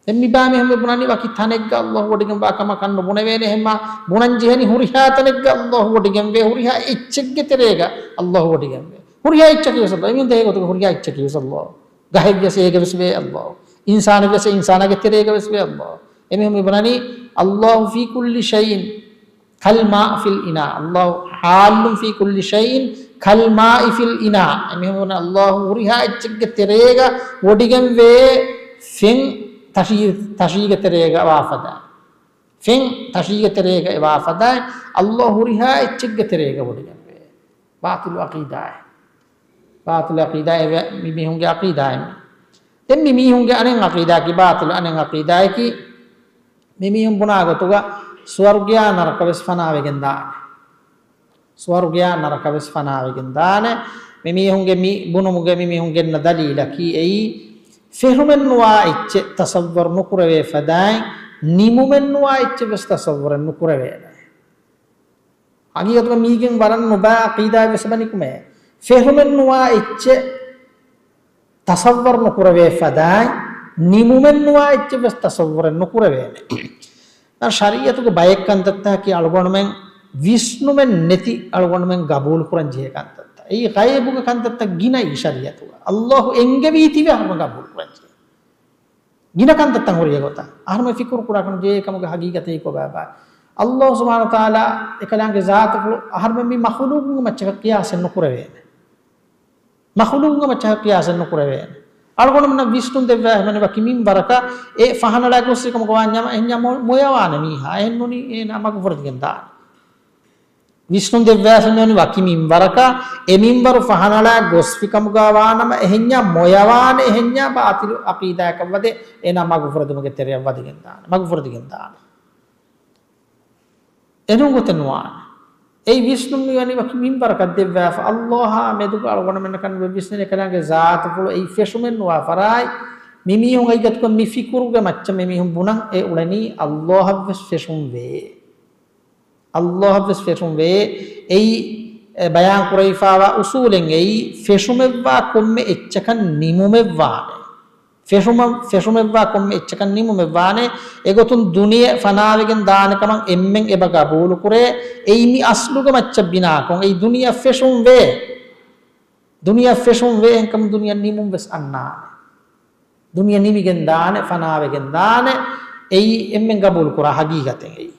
ދެން މި ބައިމީހުން މި ބުނަނީ ވަކި ތަނެއްގަ ﷲ ވޮޑިގެންވާ ކަމަކަށް ނުބުނެވޭނެ. އެހެންމާ ބުނަން ޖެހެނީ ހުރިހާ ތަނެއްގަ ﷲ ވޮޑިގެންވޭ، ހުރިހާ އެއްޗެއްގެ ތެރޭގަ ﷲ ވޮޑިގެންވޭ. ހުރިހާ އެއްޗަކީ ވެސް ﷲ. އެމީހުން ދޭ ގޮތުގަ ހުރިހާ އެއްޗަކީ ވެސް ﷲ. ގަހެއްވިޔަސް އޭގަ ވެސް ވޭ ﷲ. އިންސާނެއްވިޔަސް އެ އިންސާނާގެ ތެރޭގަ ވެސް ވޭ ﷲ. އެމީހުން މި ބުނަނީ، الله في كل شيء كالماء في الإناء. الله حال في كل شيء كالماء في الإناء. އެމީހުން ބުނަނީ ﷲ ހުރިހާ އެއްޗެއްގެ ތެރޭގަ ވޮޑިގެންވޭ، ފެން ތަށީ، ތަށީގެ ތެރޭގަ ވާ ފަދައިން. ފެން ތަށީގެ ތެރޭގަ އެ ވާ ފަދައިން، ﷲ ހުރިހާ އެއްޗެއްގެ ތެރޭގަ ވޮޑިގެންވޭ. ބާޠިލު ޢަޤީދާއެއް. ބާޠިލު ޢަޤީދާއެއް މި މީހުންގެ ޢަޤީދާއެއް މި. ދެން މި މީހުންގެ އަނެއް ޢަޤީދާއަކީ، ބާޠިލު އަނެއް ޢަޤީދާއަކީ، މި މީހުން ބުނާ ގޮތުގަ ސުވަރުގެޔާ ނަރަކަ ވެސް ފަނާވެގެން ދާނެ. ސުވަރުގެޔާ ނަރަކަ ވެސް ފަނާވެގެން ދާނެ. މި މީހުންގެ މި ބުނުމުގެ މި މީހުން ގެންނަ ދަލީލަކީ އެއީ، ފެހުމެއް ނުވާ އެއްޗެއް ތަޞައްވަރު ނުކުރެވޭ ފަދައިން، ނިމުމެއް ނުވާ އެއްޗެއް ވެސް ތަޞައްވަރެއް ނުކުރެވޭނެ. ޙަޤީޤަތުގަ މީގެން ވަރަށް ނުބައި ޢަޤީދާއެއް ވެސް އެބަ ނިކުމޭ. ފެހުމެއް ނުވާ އެއްޗެއް ތަޞައްވަރު ނުކުރެވޭ ފަދައިން، ނިމުމެއް ނުވާ އެއްޗެއް ވެސް ތަޞައްވަރެއް ނުކުރެވޭނެ. ދާ ޝަރީޢަތުގެ ބައެއް ކަންތައްތަކަކީ އަޅުގަނޑުމެން ވިސްނުމެއް ނެތި އަޅުގަނޑުމެން ގަބޫލު ކުރަން ޖެހޭ ކަންތައްތައް. އެއީ ޣައިބުގެ ކަންތައްތައް ގިނައީ ޝަރީޢަތުގަ. ﷲ އެންގެވީތީވެ އަހަރުމެން ގަބޫލު ކުރަން ޖެހޭ. ގިނަ ކަންތައްތައް ހުރިހާ ގޮތަށް އަހަރުމެން ފިކުރު ކުރާކަން ޖެހޭ ކަމުގެ ހަގީގަތެއް ކޮބާބާ؟ ﷲ ސުބްޙާނަހޫ ވަތަޢާލާ އެކަލާނގެ ޒާތުފުޅު އަހަރުމެން މި މަޚުލޫޤުންގެ މައްޗަށް ޤިޔާސެއް ނުކުރެވޭނެ. މަޚުލޫޤުންގެ މައްޗަށް ޤިޔާސެއް ނުކުރެވޭނެ. އަޅުގަނޑުމެންނަށް ވިސްނުން ދެއްވާ ހަމަ ވަކި މިންވަރަކަށް އެ ފަހަނަޅާ ގޮސްފި ކަމުގަ ވާންޏާމަ އެހެންޏާ މޮ-، މޮޔަވާނެ މީހާ. އެހެންނޫނީ އޭނާ މަގުފުރެދިގެން ދާނެ. ވިސްނުން ދެއްވާފަ މިވަނީ ވަކި މިންވަރަކަށް، އެ މިންވަރު ފަހަނަޅާ ގޮސްފި ކަމުގަ ވާނަމަ، އެހެންޏާ މޮޔަވާނެ، އެހެންޏާ ބާޠިލު ޢަޤީދާއަކަށް ވަދެ، އޭނާ މަގުފުރެދުމުގެ ތެރެއަށް ވަދެގެން ދާނެ، މަގުފުރެދިގެން ދާނެ. އެނޫން ގޮތެއް ނުވާނެ. އެއީ ވިސްނުން މިވަނީ ވަކި މިންވަރަކަށް ދެއްވާފަ. އައްލާހާ މެދުގަ އަޅުގަނޑުމެންނަކަށް ނުވެ ވިސްނޭނެ ކަލާނގެ ޒާތުފުޅު އެއީ ފެށުމެއް ނުވާ ފަރާތް. މި މީހުން ހަގީގަތުގަ މި ފިކުރުގެ މައްޗަށް މި މީހުން ބުނަން އެ އުޅެނީ އައްލާހަށްވެސް ފެށުން ވޭ. އައްލާހަށްވެސް ފެށުން ވޭ. އެއީ، އެ، ބަޔާން ކުރެވިފާވާ އުސޫލެއް އެއީ، ފެށުމެއްވާ ކޮންމެ އެއްޗަކަށް ނިމުމެއްވާނެ. ފެށުމަށް، ފެށުމެއްވާ ކޮންމެ އެއްޗަކަށް ނިމުމެއްވާނެ. އެގޮތުން ދުނިޔެ ފަނާވެގެން ދާނެ ކަމަށް އެންމެން އެބަ ގަބޫލު ކުރޭ. އެއީ މި އަސްލުގެ މައްޗަށް ބިނާކޮށް. އެއީ ދުނިޔެއަށް ފެށުން ވޭ. ދުނިޔެއަށް ފެށުން ވޭ. އެހެންކަމުން ދުނިޔެ ނިމުން ވެސް އަންނާނެ. ދުނިޔެ ނިމިގެން ދާނެ، ފަނާވެގެން ދާނެ. އެއީ އެންމެން ގަބޫލު ކުރާ ހަގީގަތެއް އެއީ.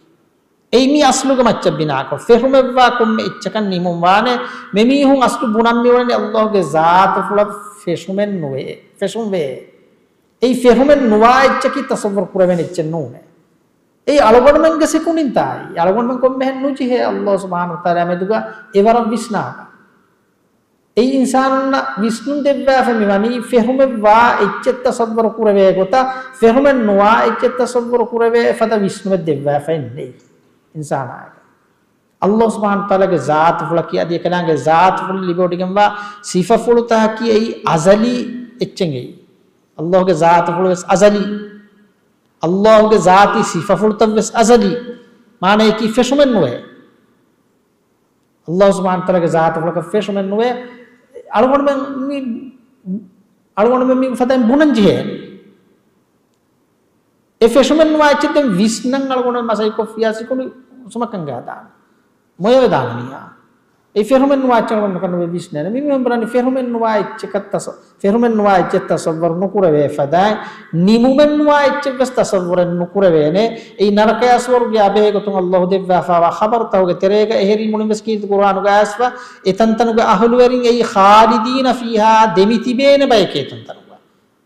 އެއީ މި އަސްލުގެ މައްޗަށް ބިނާކޮށް، ފެށުމެއްވާ ކޮންމެ އެއްޗަކަށް ނިމުން ވާނެ. މި މީހުން އަސްލު ބުނަން މިއުޅެނީ އައްލާހުގެ ޒާތުފުޅަށް ފެށުމެއް ނުވޭ، ފެށުން ވޭ. އެއީ ފެށުމެއް ނުވާ އެއްޗަކީ ތަޞައްވަރު ކުރެވޭނެ އެއްޗެއް ނޫނޭ. އެއީ އަޅުގަނޑުމެންގެ ސިކުނޑިންތާއި، އަޅުގަނޑުމެން ކޮންމެހެން ނުޖެހޭ އައްލާހު ސުބްޙާނަހު ވަތަޢާލާ މެދުގަ އެވަރަށް ވިސްނާކަށް. އެއީ އިންސާނުންނަށް ވިސްނުން ދެއްވާފަ މިވަނީ ފެށުމެއްވާ އެއްޗެއް ތަޞައްވަރު ކުރެވޭ ގޮތަށް، ފެށުމެއް ނުވާ އެއްޗެއް ތަޞައްވަރު ކުރެވޭ ފަދަ ވިސްނުމެއް ދެއްވާފައެއް ނެތް އިންސާނާގެ. އައްލާހު ސުބްޙާނަހު ވަތަޢާލާގެ ޒާތުފުޅަކީ އަދި އެކަލާނގެ ޒާތުފުޅު ލިބިވޮޑިގެންވާ ސިފަފުޅުތަކަކީ އެއީ އަޒަލީ އެއްޗެއް އެއީ. އައްލާހުގެ ޒާތުފުޅު ވެސް އަޒަލީ. އައްލާހުގެ ޒާތީ ސިފަފުޅުތައް ވެސް އަޒަލީ. މާނަޔަކީ ފެށުމެއް ނުވޭ. އައްލާހު ސުބްޙާނަހު ވަތަޢާލާގެ ޒާތުފުޅަކަށް ފެށުމެއް ނުވޭ. އަޅުގަނޑުމެން މި، އަޅުގަނޑުމެން މި ފަދައިން ބުނަން ޖެހޭ. އެ ފެށުމެއް ނުވާ އެއްޗެއް ދެން ވިސްނަން އަޅުގަނޑު މަސައްކަތް ކޮށްފިއްޔާ ސިކުނޑި އުސުމަކަށް ގާދާނެ. މޮޔަވެދާނެ މީހާ. އެ ފެށުމެއް ނުވާ އެއްޗެއް އަޅުގަނޑު ނުވެ ވިސްނޭނެ. މި މީހުން ބުނަނީ ފެށުމެއް ނުވާ އެއްޗަކަށް ތަޞަ-، ފެށުމެއް ނުވާ އެއްޗެއް ތަޞައްވަރު ނުކުރެވޭ ފަދައިން، ނިމުމެއް ނުވާ އެއްޗެއް ވެސް ތަޞައްވުރެއް ނުކުރެވޭނެ. އެއީ ނަރަކަޔާ ސުވަރުގެޔާ ބެހޭ ގޮތުން އައްލާހު ދެއްވާފާވާ ޚަބަރުތަކުގެ ތެރޭގަ އެހެރީ މުޅިން ވެސް ކީރިތި ޤުރްއާނުގަ އައިސްފަ، އެތަންތަނުގެ އަހުލުވެރިން އެއީ ޚާލިދީނަ ފީހާ، ދެމި ތިބޭނެ ބައެކޭ އެތަންތަނުގަ.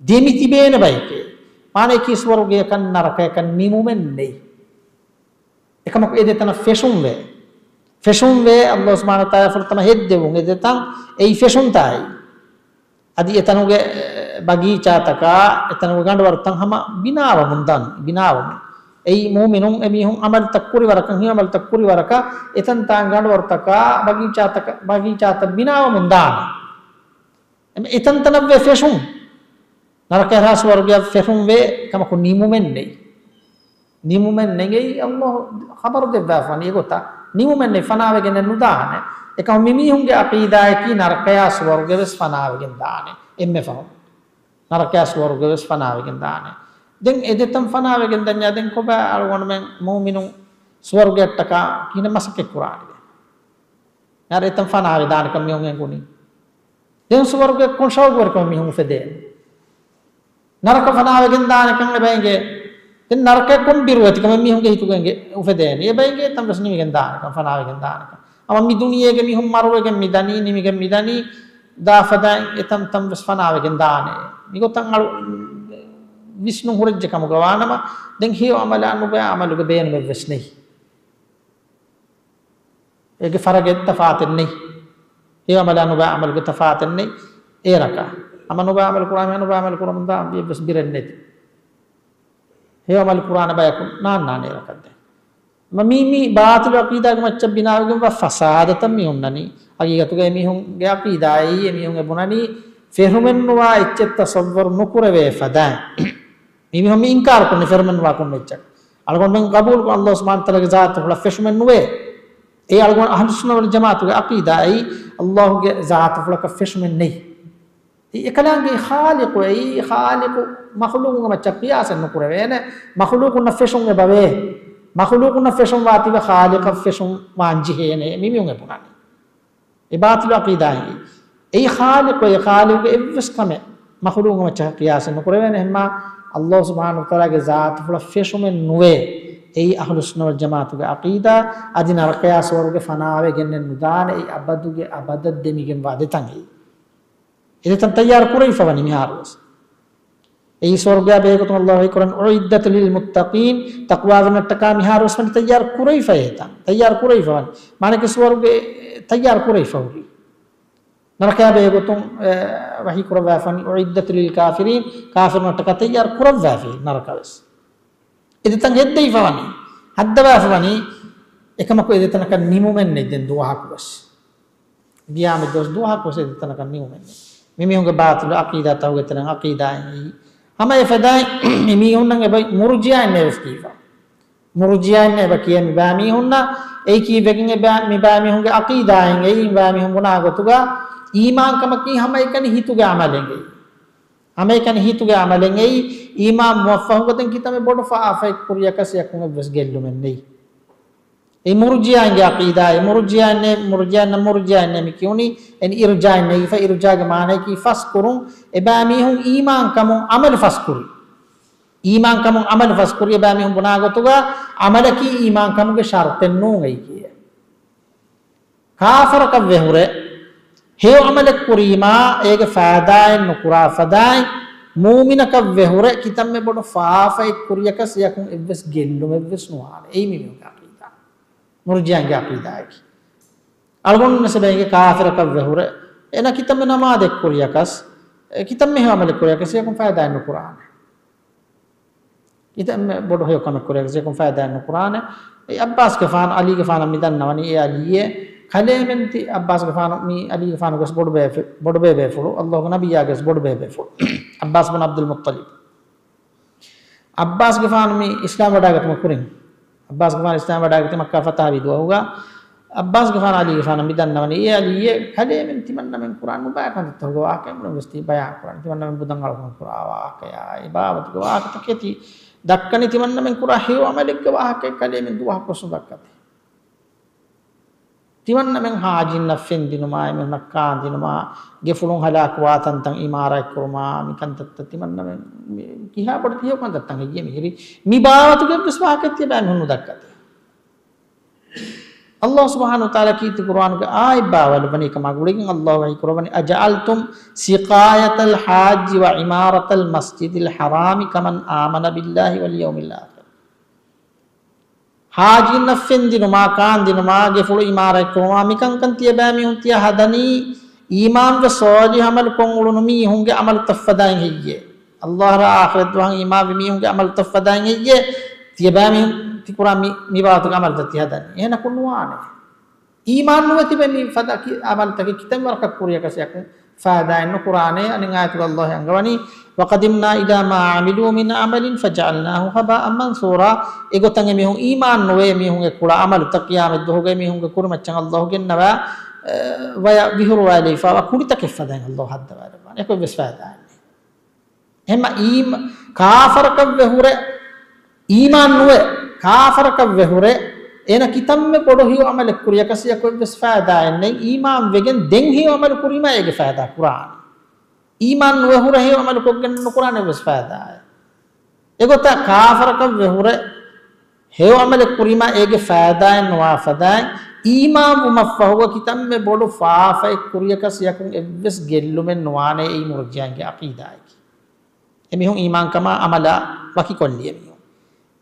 ދެމި ތިބޭނެ ބައެކޭ. މާނަޔަކީ ސުވަރުގެޔަކަށް ނަރަކަޔަކަށް ނިމުމެއް ނެތް. އެކަމަކު އެ ދެތަނަށް ފެށުންވޭ. ފެށުންވޭ، އައްލާހު ސުބްޙާނަހު ވަތަޢާލާ ފުރަތަމަ ހެއްދެވުން އެ ދެތަން އެއީ ފެށުންތާއި. އަދި އެތަނުގެ ބަގީޗާތަކާ، އެތަނުގެ ގަނޑުވަރުތައް ހަމަ ބިނާވަމުން ދާން، ބިނާވަމުން. އެއީ މުއުމިނުން އެމީހުން ޢަމަލުތައް ކުރިވަރަކަށް، ހިޔަ ޢަމަލުތައް ކުރިވަރަކަށް، އެތަންތާން ގަނޑުވަރުތަކާ، ބަގީޗާތަކަށް، ބަގީޗާތައް ބިނާވަމުން ދާނެ. އެ-، އެތަންތަނަށްވޭ ފެށުން. ނަރަކަޔާ ސުވަރުގެޔަށް ފެށުންވޭ ކަމަކު ނިމުމެއް ނެތް. ނިމުމެއް ނެތް. އެއީ އައްލާހު ޚަބަރު ދެއްވާފަ ވަނީ އެގޮތަށް. ނިމުމެއް ނެތް، ފަނާވެގެން ނުދާނެ. އެކަމަކު މި މީހުންގެ ޢަޤީދާއަކީ ނަރަކަޔާ ސުވަރުގެ ވެސް ފަނާވެގެން ދާނެ. އެންމެ ފަހުން. ނަރަކަޔާ ސުވަރުގެ ވެސް ފަނާވެގެން ދާނެ. ދެން އެ ދެތަން ފަނާވެގެން ދަންޏާ ދެން ކޮބާ އަޅުގަނޑުމެން މުއުމިނުން ސުވަރުގެއަށްޓަކާ ކިހިނެއް މަސައްކަތް ކުރާނީ ދެން؟ އަރަ އެތަން ފަނާވެ ދާނެކަން މީހުން އެނގުނީ. ދެން ސުވަރުގެ ކޮން ޝައުގުވެރިކަމެއް މީހުން އުފެދޭނެ؟ ނަރަކަ ފަނާވެގެން ދާނެކަން އެބަ އެނގޭ. ދެން ނަރަކަ ކޮން ބިރުވެތިކަމެއް މީހުންގެ ހިތުގަ އެނގޭ އުފެދޭނެ؟ އެބަ އެނގޭ އެތަން ވެސް ނިމިގެން ދާނެކަން، ފަނާވެގެން ދާނެކަން. ހަމަ މި ދުނިޔޭގެ މީހުން މަރުވެގެން މި ދަނީ، ނިމިގެން މި ދަނީ، ދާ ފަދައިން އެތަންތަން ވެސް ފަނާވެގެން ދާނެ. މިގޮތަށް އަޅު ވިސްނުން ހުރެއްޖެ ކަމުގަ ވާނަމަ، ދެން ހެޔޮ ޢަމަލާ ނުބައި ޢަމަލުގެ ބޭނުމެއް ވެސް ނެތް. އޭގެ ފަރަގެއް ތަފާތެއް ނެތް. ހެޔޮ ޢަމަލާ ނުބައި ޢަމަލުގެ ތަފާތެއް ނެތް. އޭރަކަށް ހަމަ ނުބައި ޢަމަލު ކުރާ މީހާ ނުބައި ޢަމަލު ކުރަމުންދާ އެއްވެސް ބިރެއް ނެތި. ހެޔޮ ޢަމަލު ކުރާނެ ބަޔަކު ނާންނާނެ އޭރަކަށް ދެން. މަ-، މީ، މީ ބާޠިލު ޢަޤީދާގެ މައްޗަށް ބިނާވެގެންވާ ފަސާދަތައް މި ހުންނަނީ. ހަގީގަތުގައި މީހުންގެ ޢަޤީދާއެއް، އެމީހުން އެ ބުނަނީ ފެށުމެއްނުވާ އެއްޗެއް ތަޞައްވަރު ނުކުރެވޭ ފަދައިން. މި މީހުން މި އިންކާރު ކުރަނީ ފެށުމެއްނުވާ ކޮންމެ އެއްޗެއް. އަޅުގަނޑުމެން ގަބޫލުކުރަން އައްލާހު ސުބްޙާނަހު ވަތަޢާލާގެ ޒާތުފުޅަށް ފެށުމެއް ނުވޭ. އެއީ އަޅުގަނޑު އަހްލުއްސުންނަ ވަލްޖަމާޢަތުގެ ޢަޤީދާ އެއީ އައްލާހުގެ ޒާތުފުޅަކަށް ފެށުމެއް ނެތް. އެ އެކަލާނގެ ޚާލިޤު އެއީ ޚާލިޤު މަޚުލޫޤުންގެ މައްޗަށް ޤިޔާސެއް ނުކުރެވޭނެ. މަޚުލޫޤުންނަށް ފެށުން އެބަވޭ. މަޚުލޫޤުންނަށް ފެށުން ވާތީވެ ޚާލިޤަށް ފެށުން ވާން ޖެހޭނެ. މި މީހުން އެ ބުނަނީ. އެ ބާޠިލު ޢަޤީދާއެއް. އެއީ ޚާލިޤު، އެ ޚާލިޤުގެ އެއްވެސް ކަމެއް މަޚުލޫޤުގެ މައްޗަށް ޤިޔާސެއް ނުކުރެވޭނެ. އެހެންމާ އައްލާހު ސުބްޙާނަހު ވަތަޢާލާގެ ޒާތުފުޅަށް ފެށުމެއް ނުވޭ. އެއީ އަހްލުއްސުންނަ ވަލްޖަމާޢަތުގެ ޢަޤީދާ. އަދި ނަރަކަޔާ ސުވަރުގެ ފަނާވެގެންނެއް ނުދާނެ. އެއީ އަބަދުގެ އަބަދަށް ދެމިގެންވާ ދެތަން އެއީ. އެ ދެތަން ތައްޔާރު ކުރެވިފަ ވަނީ މިހާރުވެސް. އެއީ ސުވަރުގެޔާ ބެހޭގޮތުން އައްލާހު ވަޙީކުރަން، أعدت للمتقين، ތަޤްވާވެރިންނަށްޓަކާ މިހާރުވެސް ވަނީ ތައްޔާރު ކުރެވިފަ އެ ދެތަން. ތައްޔާރު ކުރެވިފަ ވަނީ. މާނައަކީ ސުވަރުގެ ތައްޔާރު ކުރެވިފަ ހުރީ. ނަރަކަޔާ ބެހޭގޮތުން، އެ، ވަޙީކުރައްވާފަ ވަނީ، أعدت للكافرين، ކާފިރުންނަށްޓަކާ ތައްޔާރު ކުރައްވާފި ނަރަކަވެސް. އެ ދެތަން ހެއްދެވިފަ ވަނީ، ހައްދަވާފަ ވަނީ، އެކަމަކު އެ ދެތަނަކަށް ނިމުމެއް ނެތް ދެން ދުވަހަކުވެސް. ޤިޔާމަތް ދުވަސް ދުވަހަކުވެސް އެ ދެތަނަކަށް ނިމުމެއް ނެތް. މި މީހުންގެ ބާޠިލު ޢަޤީދާތަކުގެ ތެރެއިން ޢަޤީދާއެއް އެއީ. ހަމަ އެ ފަދައިން މި މީހުންނަށް އެބަ މުރުޖިއާއިންނޭ ވެސް ކީފަ. މުރުޖިއާއިންނޭ އެބަ ކިޔޭ މި ބައިމީހުންނަށް. އެއީ ކީއްވެގެން އެބަ މި ބައިމީހުންގެ ޢަޤީދާއެއް އެއީ މި ބައިމީހުން ބުނާ ގޮތުގަ އީމާންކަމަކީ ހަމައެކަނި ހިތުގެ ޢަމަލެއް އެއީ. ހަމައެކަނި ހިތުގެ ޢަމަލެއް އެއީ. އީމާން މުވައްފަހުގަ ދެން ކިތަންމެ ބޮޑު ފާފައެއް ކުރިޔަކަސް ޔަކުން އެއްވެސް ގެއްލުމެއް ނެތް. އެ މުރުޖިއާއިންގެ ޢަޤީދާ، އެ މުރުޖިއާއިންނޭ، މުރުޖިއާއިންނަށް މުރުޖިއާއިންނޭ މި ކިޔުނީ، އެ އިރްޖާއިންނޭ، އިރްޖާގެ މާނައަކީ ފަސްކުރުން، އެބައިމީހުން އީމާންކަމުން ޢަމަލު ފަސްކުރި. އީމާންކަމުން ޢަމަލު ފަސްކުރި އެބައިމީހުން ބުނާ ގޮތުގަ ޢަމަލަކީ އީމާންކަމުގެ ޝަރުޠެއް ނޫން އެއީ ކިޔޭ. ކާފަރަކަށް ވެހުރެ، ހެޔޮ ޢަމަލެއް ކުރީމާ، އޭގެ ފައިދާއެއް ނުކުރާ ފަދައިން، މޫމިނަކަށް ވެހުރެ، ކިތަންމެ ބޮޑު ފާފައެއް ކުރިޔަކަސް ޔަކުން އެއްވެސް ގެއްލުމެއްވެސް ނުވާނެ. އެއީ މި މީހުންގެ ޢަޤީދާ. މުރުޖިއާގެ ޢަޤީދާއަކީ. އަޅުގަނޑު ނަސަބެއްގެ ކާފަރަކަށް ވެހުރެ، އޭނަ ކިތަންމެ ނަމާދެއް ކުރިޔަކަސް، އެ ކިތަންމެ ހެޔޮ ޢަމަލެއް ކުރިޔަކަސް ޔަކުން ފައިދާއެއް ނުކުރާނެ. ކިތަންމެ ބޮޑު ހެޔޮ ކަމެއް ކުރިޔަކަސް ޔަކުން ފައިދާއެއް ނުކުރާނެ. އެ ޢައްބާސްގެފާނު، ޢަލީގެފާނަށް މި ދަންނަވަނީ، އޭ ޢަލީއޭ، ކަލޭމެން ތި ޢައްބާސްގެފާނު، މީ ޢަލީގެފާނުގެ ބޮޑުބޭފު-، ބޮޑުބޭބޭފުޅު، ﷲގެ ނަބިއްޔާގެ ވެސް ބޮޑުބޭބޭފުޅު، ޢައްބާސް ބުން ޢަބްދުލް މުއްޠަލިބް. ޢައްބާސްގެފާނު މި އިސްލާމް ވަޑައިގަތުމަށް ކުރިން، ޢައްބާސްގެފާނު އިސްލާމް ވަޑައިގަތީ މައްކާ ފަތަހަވީ ދުވަހުގަ، ޢައްބާސްގެފާނު ޢަލީގެފާނަށް މި ދަންނަވަނީ، އޭ ޢަލީއޭ، ކަލޭމެން ތިމަންނަމެން ކުރާ ނުބައި ކަންތައްތަކުގެ ވާހަކައެއް މުޅިން ވެސް ތި ބަޔާން ކުރާނެ. ތިމަންނަމެން ބުދަން އަޅުކަން ކުރާ ވާހަކަޔާ، ޢިބާދަތުގެ ވާހަކަތަކެއް ތި ދައްކަނީ، ތިމަންނަމެން ކުރާ ހެޔޮ ޢަމަލެއްގެ ވާހަކައެއް ކަލޭމެން ދުވަހަކުވެސް ނުދައްކަތޭ. ތިމަންނަމެން ހާޖީންނަށް ފެން ދިނުމާ، އެމީހުންނަށް ކާން ދިނުމާ، ގެފުޅުން ހަލާކުވާ ތަންތަން އިމާރާތް ކުރުމާ، މި ކަންތައްތައް ތިމަންނަމެން މި ކިހާ ބޮޑު ތިހެޔޮ ކަންތައްތައް ހެއްޔޭ މިހިރީ؟ މި ބާވަތުގެ އެއްވެސް ވާހަކައެއް ތިޔަބައިމީހުން ނުދައްކަތޭ. ﷲ ސުބްޙާނަހޫ ވަތަޢާލާ ކީރިތި ޤުރުއާނުގަ އާޔަތް ބާވައިލައްވަނީ ކަމާ ގުޅިގެން ﷲ ވަޙީ ކުރައްވަނީ، أجعلتم سقاية الحاج وعمارة المسجد الحرام كمن آمن بالله واليوم الآخر. ހާޖީންނަށް ފެން ދިނުމާ، ކާން ދިނުމާ، ގެފުޅު އިމާރާތް ކުރުމާ، މިކަންކަން ތިޔަބައިމީހުން ތިޔަ ހަދަނީ އީމާންވެ ޞާލިޙު ޢަމަލު ކޮށް އުޅުނު މީހުންގެ ޢަމަލުތައް ފަދައިން ހެއްޔޭ؟ ﷲ ރާ އާޚިރަތް ދުވަހަށް އީމާންވި މީހުންގެ ޢަމަލުތައް ފަދައިން ހެއްޔޭ؟ ތިޔަބައިމީހުން ތި ކުރާ މި، މި ބާވަތުގެ ޢަމަލުތައް ތި ހަދަނީ. އެހެނަކު ނުވާނެ. އީމާން ނުވެ ތިބެ މި ފަދަ ކި-، ޢަމަލުތަކެއް ކިތަން ވަރަކަށް ކުރިޔަކަސް ޔަކުން ފައިދާއެއް ނުކުރާނެ. އަނެއް އާޔަތުގަ ﷲ އަންގަވަނީ، وقدمنا إلى ما عملوا من عمل فجعلناه هباء منثورا. އެގޮތަށް އެމީހުން އީމާން ނުވޭ، އެމީހުންގެ ކުޅަ ޢަމަލުތައް ޤިޔާމަތްދުވަހުގަ އެމީހުންގެ ކުރިމައްޗަށް ﷲ ގެންނަވާ، އަ، ވަޔަށް ވިހުރުވާލެވިފައިވާ ކުނޑިތަކެއް ފަދައިން ﷲ ހައްދަވާލެއްވާނެ. އެކޮށްވެސް ފައިދާއެއް ނެތް. އެހެންމަ އީމް-، ކާފަރަކަށްވެ ހުރެ، އީމާން ނުވެ، ކާފަރަކަށްވެ ހުރެ، އޭނަ ކިތަންމެ ބޮޑު ހެޔޮ ޢަމަލެއް ކުރިޔަކަސް ޔަކުން އެއްވެސް ފައިދާއެއް ނެތް. އީމާން ވެގެން ދެން ހެޔޮ ޢަމަލު ކުރީމާ އޭގެ ފައިދާ ކުރާނެ. އީމާން ނުވެ ހުރެ ހެޔޮ ޢަމަލު ކޮށްގެން ނުކުރާނެ އެއްވެސް ފައިދާއެއް. އެގޮތަށް ކާފަރަކަށްވެ ހުރެ، ހެޔޮ ޢަމަލެއް ކުރީމާ އޭގެ ފައިދާއެއް ނުވާ ފަދައިން، އީމާން ވުމަށްފަހުގަ ކިތަންމެ ބޮޑު ފާފައެއް ކުރިޔަކަސް ޔަކުން އެއްވެސް ގެއްލުމެއް ނުވާނެ. އެއީ މުރުޖިއާގެ ޢަޤީދާއަކީ. އެމީހުން އީމާންކަމާ ޢަމަލާ ވަކިކޮށްލި އެމީހުން.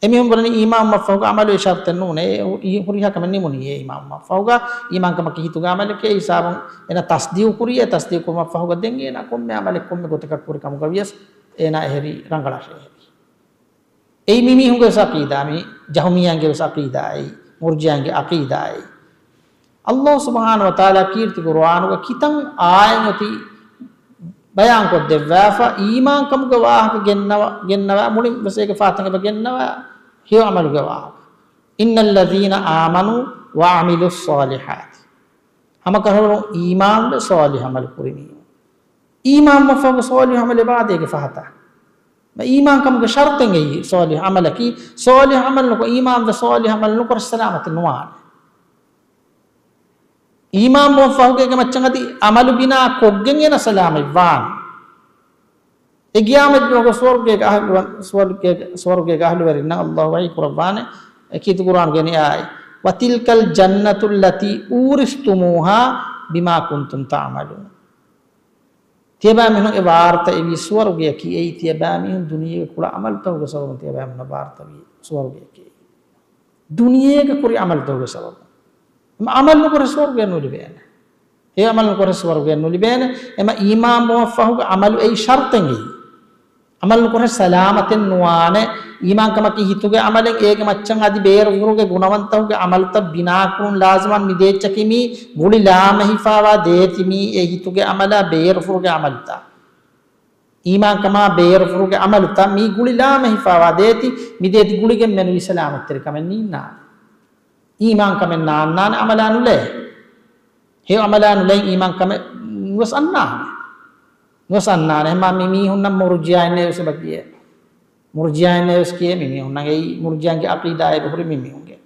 އެމީހުން ބުނަނީ އީމާން ވުމަށްފަހުގަ ޢަމަލު އެ ޝަރުޠެއް ނޫނޭ. އެ ހު-، އި ހުރިހާ ކަމެއް ނިމުނީ އެ އީމާން ވުމަށްފަހުގަ. އީމާންކަމަކީ ހިތުގެ ޢަމަލެކޭ. އެ ހިސާބުން އޭނަ ތަޞްދީޤު ކުރީ. އެ ތަޞްދީޤު ކުރުމަށްފަހުގަ ދެން އޭނަ ކޮންމެ ޢަމަލެއް ކޮންމެ ގޮތަކަށް ކުރި ކަމުގަ ވިޔަސް އޭނާ އެހެރީ ރަނގަޅަށޭ އެހެރީ. އެއީ މި މީހުންގެ ވެސް ޢަޤީދާ، މި ޖަހުމިއްޔާގެ ވެސް ޢަޤީދާއެއް، މުރްޖިއާގެ ޢަޤީދާއެއް. ﷲ ސުބްޙާނަހޫ ވަތަޢާލާ ކީރިތި ޤުރުއާނުގަ ކިތަން އާޔަތް އޮތީ ބަޔާންކޮށްދެއްވާފަ، އީމާންކަމުގެ ވާހަކަ ގެންނަވާ، ގެންނަވާ، މުޅިން ވެސް އޭގެ ފާތަން އެބަ ގެންނަވާ ހެޔޮ ޢަމަލުގެ ވާހަކަ. إن الذين آمنوا وعملوا الصالحات. ހަމަކަށަވަރުން އީމާންވެ ޞާލިޙު ޢަމަލު ކުރި މީހުން. އީމާން ވުމަށްފަހުގަ ޞާލިޙު ޢަމަލު އެބައާދޭ އޭގެ ފަހަތަށް. އީމާންކަމުގެ ޝަރުޠެއް އެއީ ޞާލިޙު ޢަމަލަކީ. ޞާލިޙު ޢަމަލު ނުކޮށް، އީމާންވެ ޞާލިޙު ޢަމަލު ނުކުރެ ސަލާމަތެއް ނުވާނެ. އީމާން ވުމަށްފަހުގަ އޭގެ މައްޗަށް އަދި ޢަމަލު ބިނާ ކޮށްގެން އޭނަ ސަލާމަތްވާނެ. އެ ޤިޔާމަތްދުވަހުގަ ސުވަރުގޭގެ އަހުލު-، ސުވަރުގޭ-، ސުވަރުގޭގެ އަހުލުވެރިންނަށް ﷲ ވަޙީ ކުރައްވާނެ، އެ ކީރިތި ޤުރުއާނުގެ އާޔަތް، وتلك الجنة التي أورثتموها بما كنتم تعملون. ތިޔަބައިމީހުން އެ ވާރުތަ އެވީ ސުވަރުގެއަކީ، އެއީ ތިޔަބައިމީހުން ދުނިޔޭގެ ކުޅަ ޢަމަލުތަކުގެ ސަބަބުން ތިޔަބައިމީހުންނަށް ވާރުތަވީ ސުވަރުގެއަކީ. ދުނިޔޭގެ ކުރި ޢަމަލުތަކުގެ ސަބަބުން. އެމަ ޢަމަލު ނުކުރެ ސުވަރުގެއަށް ނުލިބޭނެ. އެ ޢަމަލު ނުކުރެ ސުވަރުގެއަށް ނުލިބޭނެ. އެމަ އީމާން ވުމަށްފަހުގަ ޢަމަލު އެއީ ޝަރުޠެއް އެއީ. ޢަމަލު ނުކުރެ ސަލާމަތެއް ނުވާނެ. އީމާންކަމަކީ ހިތުގެ ޢަމަލެއް، އޭގެ މައްޗަށް އަދި ބޭރުފުރުގެ ގުނަވަންތަކުގެ ޢަމަލުތައް ބިނާކުރުން ލާޒިމަން މި ދޭއްޗަކީ މީ ގުޅި ލާމެހިފާވާ ދޭތި މީ އެ ހިތުގެ ޢަމަލާ ބޭރުފުރުގެ ޢަމަލުތައް. އީމާންކަމާ ބޭރުފުރުގެ ޢަމަލުތައް މީ ގުޅި ލާމެހިފާވާ ދޭތި، މި ދޭތި ގުޅިގެން މެނުވީ ސަލާމަތްތެރިކަމެއް ނީންނާނެ. އީމާންކަމެއް ނާންނާނެ ޢަމަލާ ނުލައި. ހެޔޮ ޢަމަލާ ނުލައި އީމާންކަމެއް ނުވެސް އަންނާނެ. ނުވެސް އަންނާނެ. އެހެންމާ މި މީހުންނަށް މުރުޖިއާއިންނޭ ވެސް އެބަ ކިޔޭ. މުރުޖިއާއިންނޭ ވެސް ކިޔޭ މި މީހުންނަށް. އެއީ މުރުޖިއާގެ ޢަޤީދާ އެބަ ހުރި މި މީހުންގެ.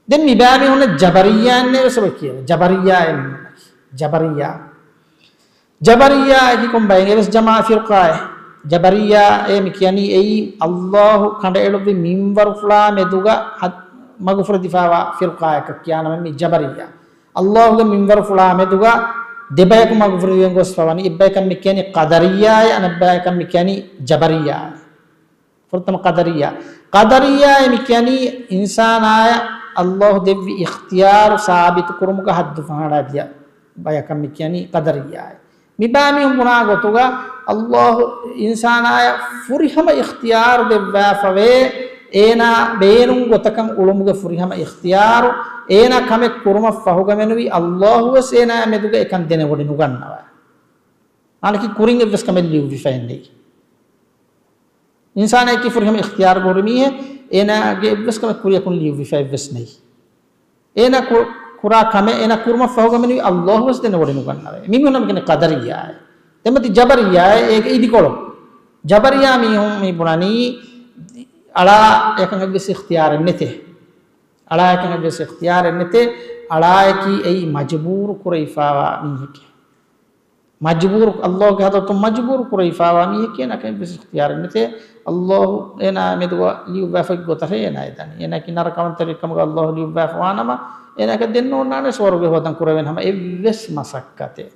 ދެން މި ބައިމީހުންނަށް ޖަބަރިއްޔާއިންނޭ ވެސް އެބަ ކިޔޭ. ޖަބަރިއްޔާ އޭ މީހުންނަކީ. ޖަބަރިއްޔާ. ޖަބަރިއްޔާއަކީ ކޮން ބައެއް؟ އެވެސް ޖަމާ ފިރުޤާއެއް. ޖަބަރިއްޔާ އޭ މި ކިޔަނީ އެއީ ﷲ ކަނޑައެޅުއްވި މިންވަރުފުޅާ މެދުގަ ހަ-، މަގުފުރެދިފާވާ ފިރުޤާއަކަށް ކިޔާ ނަމެއް މި ޖަބަރިއްޔާ. ﷲ ގެ މިންވަރުފުޅާ މެދުގަ ދެބަޔަކު މަގުފުރެދިގެން ގޮސްފަވަނީ. އެއްބަޔަކަށް މި ކިޔަނީ ޤަދަރިއްޔާއޭ، އަނެއްބަޔަކަށް މި ކިޔަނީ ޖަބަރިއްޔާއޭ. ފުރަތަމަ ޤަދަރިއްޔާ. ޤަދަރިއްޔާއޭ މި ކިޔަނީ އިންސާނާޔަށް ﷲ ދެއްވި އިޚްތިޔާރު ސާބިތު ކުރުމުގަ ހައްދު ފަހަނަ ދިޔަ ބަޔަކަށް މި ކިޔަނީ ޤަދަރިއްޔާއޭ. މި ބައިމީހުން ބުނާ ގޮތުގަ ﷲ އިންސާނާޔަށް ފުރިހަމަ އިޚްތިޔާރު ދެއްވާފަވޭ، އޭނާ ބޭނުން ގޮތަކަށް އުޅުމުގެ ފުރިހަމަ އިޚްތިޔާރު، އޭނާ ކަމެއް ކުރުމަށް ފަހުގަ މެނުވީ ﷲ ވެސް އޭނާ މެދުގަ އެކަން ދެނެވޮޑި ނުގަންނަވާ. މާނަކީ ކުރިން އެއްވެސް ކަމެއް ލިޔުއްވިފައެއް ނެތް. އިންސާނާއަކީ ފުރިހަމަ އިޚްތިޔާރުގަ ހުރި މީހެއް، އޭނާގެ އެއްވެސް ކަމެއް ކުރިޔަކުން ލިޔުއްވިފައެއްވެސް ނެތް. އޭނާ ކު-، ކުރާ ކަމެއް އޭނާ ކުރުމަށް ފަހުގަ މެނުވީ ﷲ ވެސް ދެނެވޮޑި ނުގަންނަވޭ. މި މީހުންނަށް މި ކިޔަނީ ޤަދަރިއްޔާއޭ. ދެން މަތި ޖަބަރިއްޔާއޭ، އޭގެ އިދިކޮޅު. ޖަބަރިއްޔާ މީހުން މި ބުނަނީ އަޅާ އެކަން އެއްވެސް އިޚްތިޔާރެއް ނެތޭ. އަޅާއަކަށް އެއްވެސް އިޚްތިޔާރެއް ނެތޭ، އަޅާއަކީ އެއީ މަޖުބޫރު ކުރެވިފާވާ މީހެކޭ. މަޖުބޫރު، ﷲ ގެ ޙަޟްރަތުން މަޖުބޫރު ކުރެވިފާވާ މީހެކޭ، އޭނާއަކަށް އެއްވެސް އިޚްތިޔާރެއް ނެތޭ. ﷲ އޭނާ މެދުގަ ލިޔުއްވާފައި ގޮތަށް އޭނާ އެދަނީ. އޭނާއަކީ ނަރަކަވަންތަވެރިކަމުގަ ﷲ ލިޔުއްވާފަވާނަމަ، އޭނާއަކަށް ދެން ނޯންނާނެ ސުވަރުގެ ހޯދަން ކުރެވޭނެ ހަމަ އެއްވެސް މަސައްކަތެއް.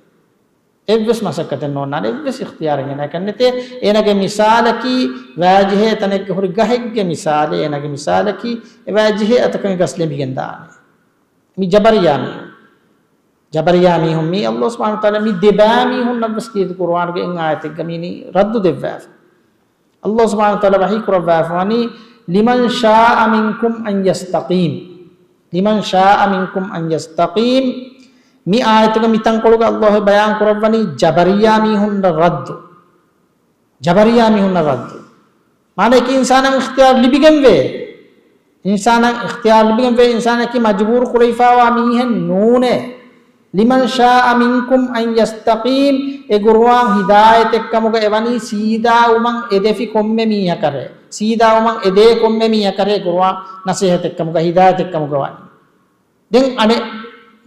އެއްވެސް މަސައްކަތެއް ނޯންނާނެ، އެއްވެސް އިޚްތިޔާރެއް އޭނާއަކަށް ނެތޭ. އޭނާގެ މިސާލަކީ ވާޖިހޭ ތަނެއްގަ ހުރި ގަހެއްގެ މިސާލެއް. އޭނާގެ މިސާލަކީ އެ ވާޖިހޭ އަތަކުން ގަސް ލެނބިގެން ދާނެ. މި ޖަބަރިއްޔާ މީހުން. ޖަބަރިއްޔާ މީހުން މީ ﷲ ސުބްޙާނަހޫ ވަތަޢާލާ މި ދެބައިމީހުންނަށްވެސް ކީރިތި ޤުރުއާނުގެ އެއް އާޔަތެއްގަ މީނީ ރައްދު ދެއްވާފަ. ﷲ ސުބްޙާނަހޫ ވަތަޢާލާ ވަޙީ ކުރައްވާފަވަނީ، "لمن شاء منكم أن يستقيم." "لمن شاء منكم أن يستقيم." މި އާޔަތުގެ މި ތަންކޮޅުގަ ﷲ ބަޔާން ކުރައްވަނީ ޖަބަރިއްޔާ މީހުންނަށް ރައްދު. ޖަބަރިއްޔާ މީހުންނަށް ރައްދު. މާނައަކީ އިންސާނަށް އިޚްތިޔާރު ލިބިގެންވޭ. އިންސާނަށް އިޚްތިޔާރު ލިބިގެންވޭ، އިންސާނަކީ މަޖުބޫރު ކުރެވިފާވާ މީހެއް ނޫނޭ. "لمن شاء منكم أن يستقيم." އެ ޤުރުއާން ހިދާޔަތެއްކަމުގަ އެވަނީ ސީދާވުމަށް އެދެފި ކޮންމެ މީހަކަށޭ. ސީދާވުމަށް އެދޭ ކޮންމެ މީހަކަށޭ ޤުރުއާން ނަޞޭޙަތެއްކަމުގަ ހިދާޔަތެއްކަމުގަ ވަނީ. ދެން އަނެއް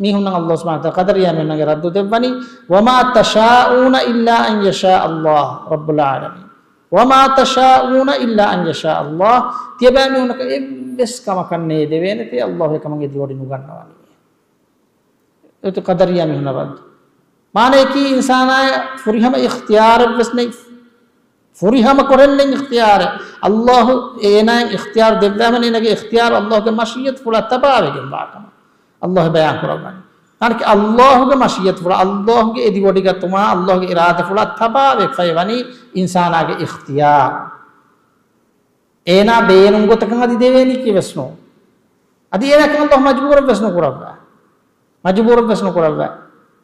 މީހުންނަށް ﷲ ސުބްޙާނަހޫ ވަތަޢާލާ ޤަދަރިއްޔާ މީހުންނަށް ރައްދު ދެއްވަނީ، "وما تشاءون إلا أن يشاء الله رب العالمين." "وما تشاءون إلا أن يشاء الله." ތިޔަބައިމީހުންނަކަށް އެއްވެސް ކަމަކަށް ނޭދެވޭނެތޭ ﷲ އެކަމަށް އެދިވޮޑި ނުގަންނަވަނީ. އެއީ ޤަދަރިއްޔާ މީހުންނަށް ރައްދު. މާނައަކީ އިންސާނާޔަށް ފުރިހަމަ އިޚްތިޔާރެއްވެސް ނެތް. ފުރިހަމަ ކޮށްލަން އިޚްތިޔާރެއް. ﷲ އޭނާއަށް އިޚްތިޔާރު ދެއްވާމަ އޭނާގެ އިޚްތިޔާރު ﷲގެ މަޝީއަތުފުޅާ ތަބާވެގެން ވާކަމަށް ﷲ ބަޔާން ކުރައްވަނީ. އަނެކެ ﷲގެ މަޝީއަތުފުޅާ، ﷲގެ އެދިވޮޑިގަތުމާ، ﷲގެ އިރާދަފުޅާ ތަބާވެފައިވަނީ އިންސާނާގެ އިޚްތިޔާރު. އޭނާ ބޭނުން ގޮތަކަށް އަދި ދެވޭނީކީވެސް ނޫން. އަދި އޭނާއަކަށް ﷲ މަޖުބޫރެއްވެސް ނުކުރައްވާ. މަޖުބޫރެއްވެސް ނުކުރައްވާ.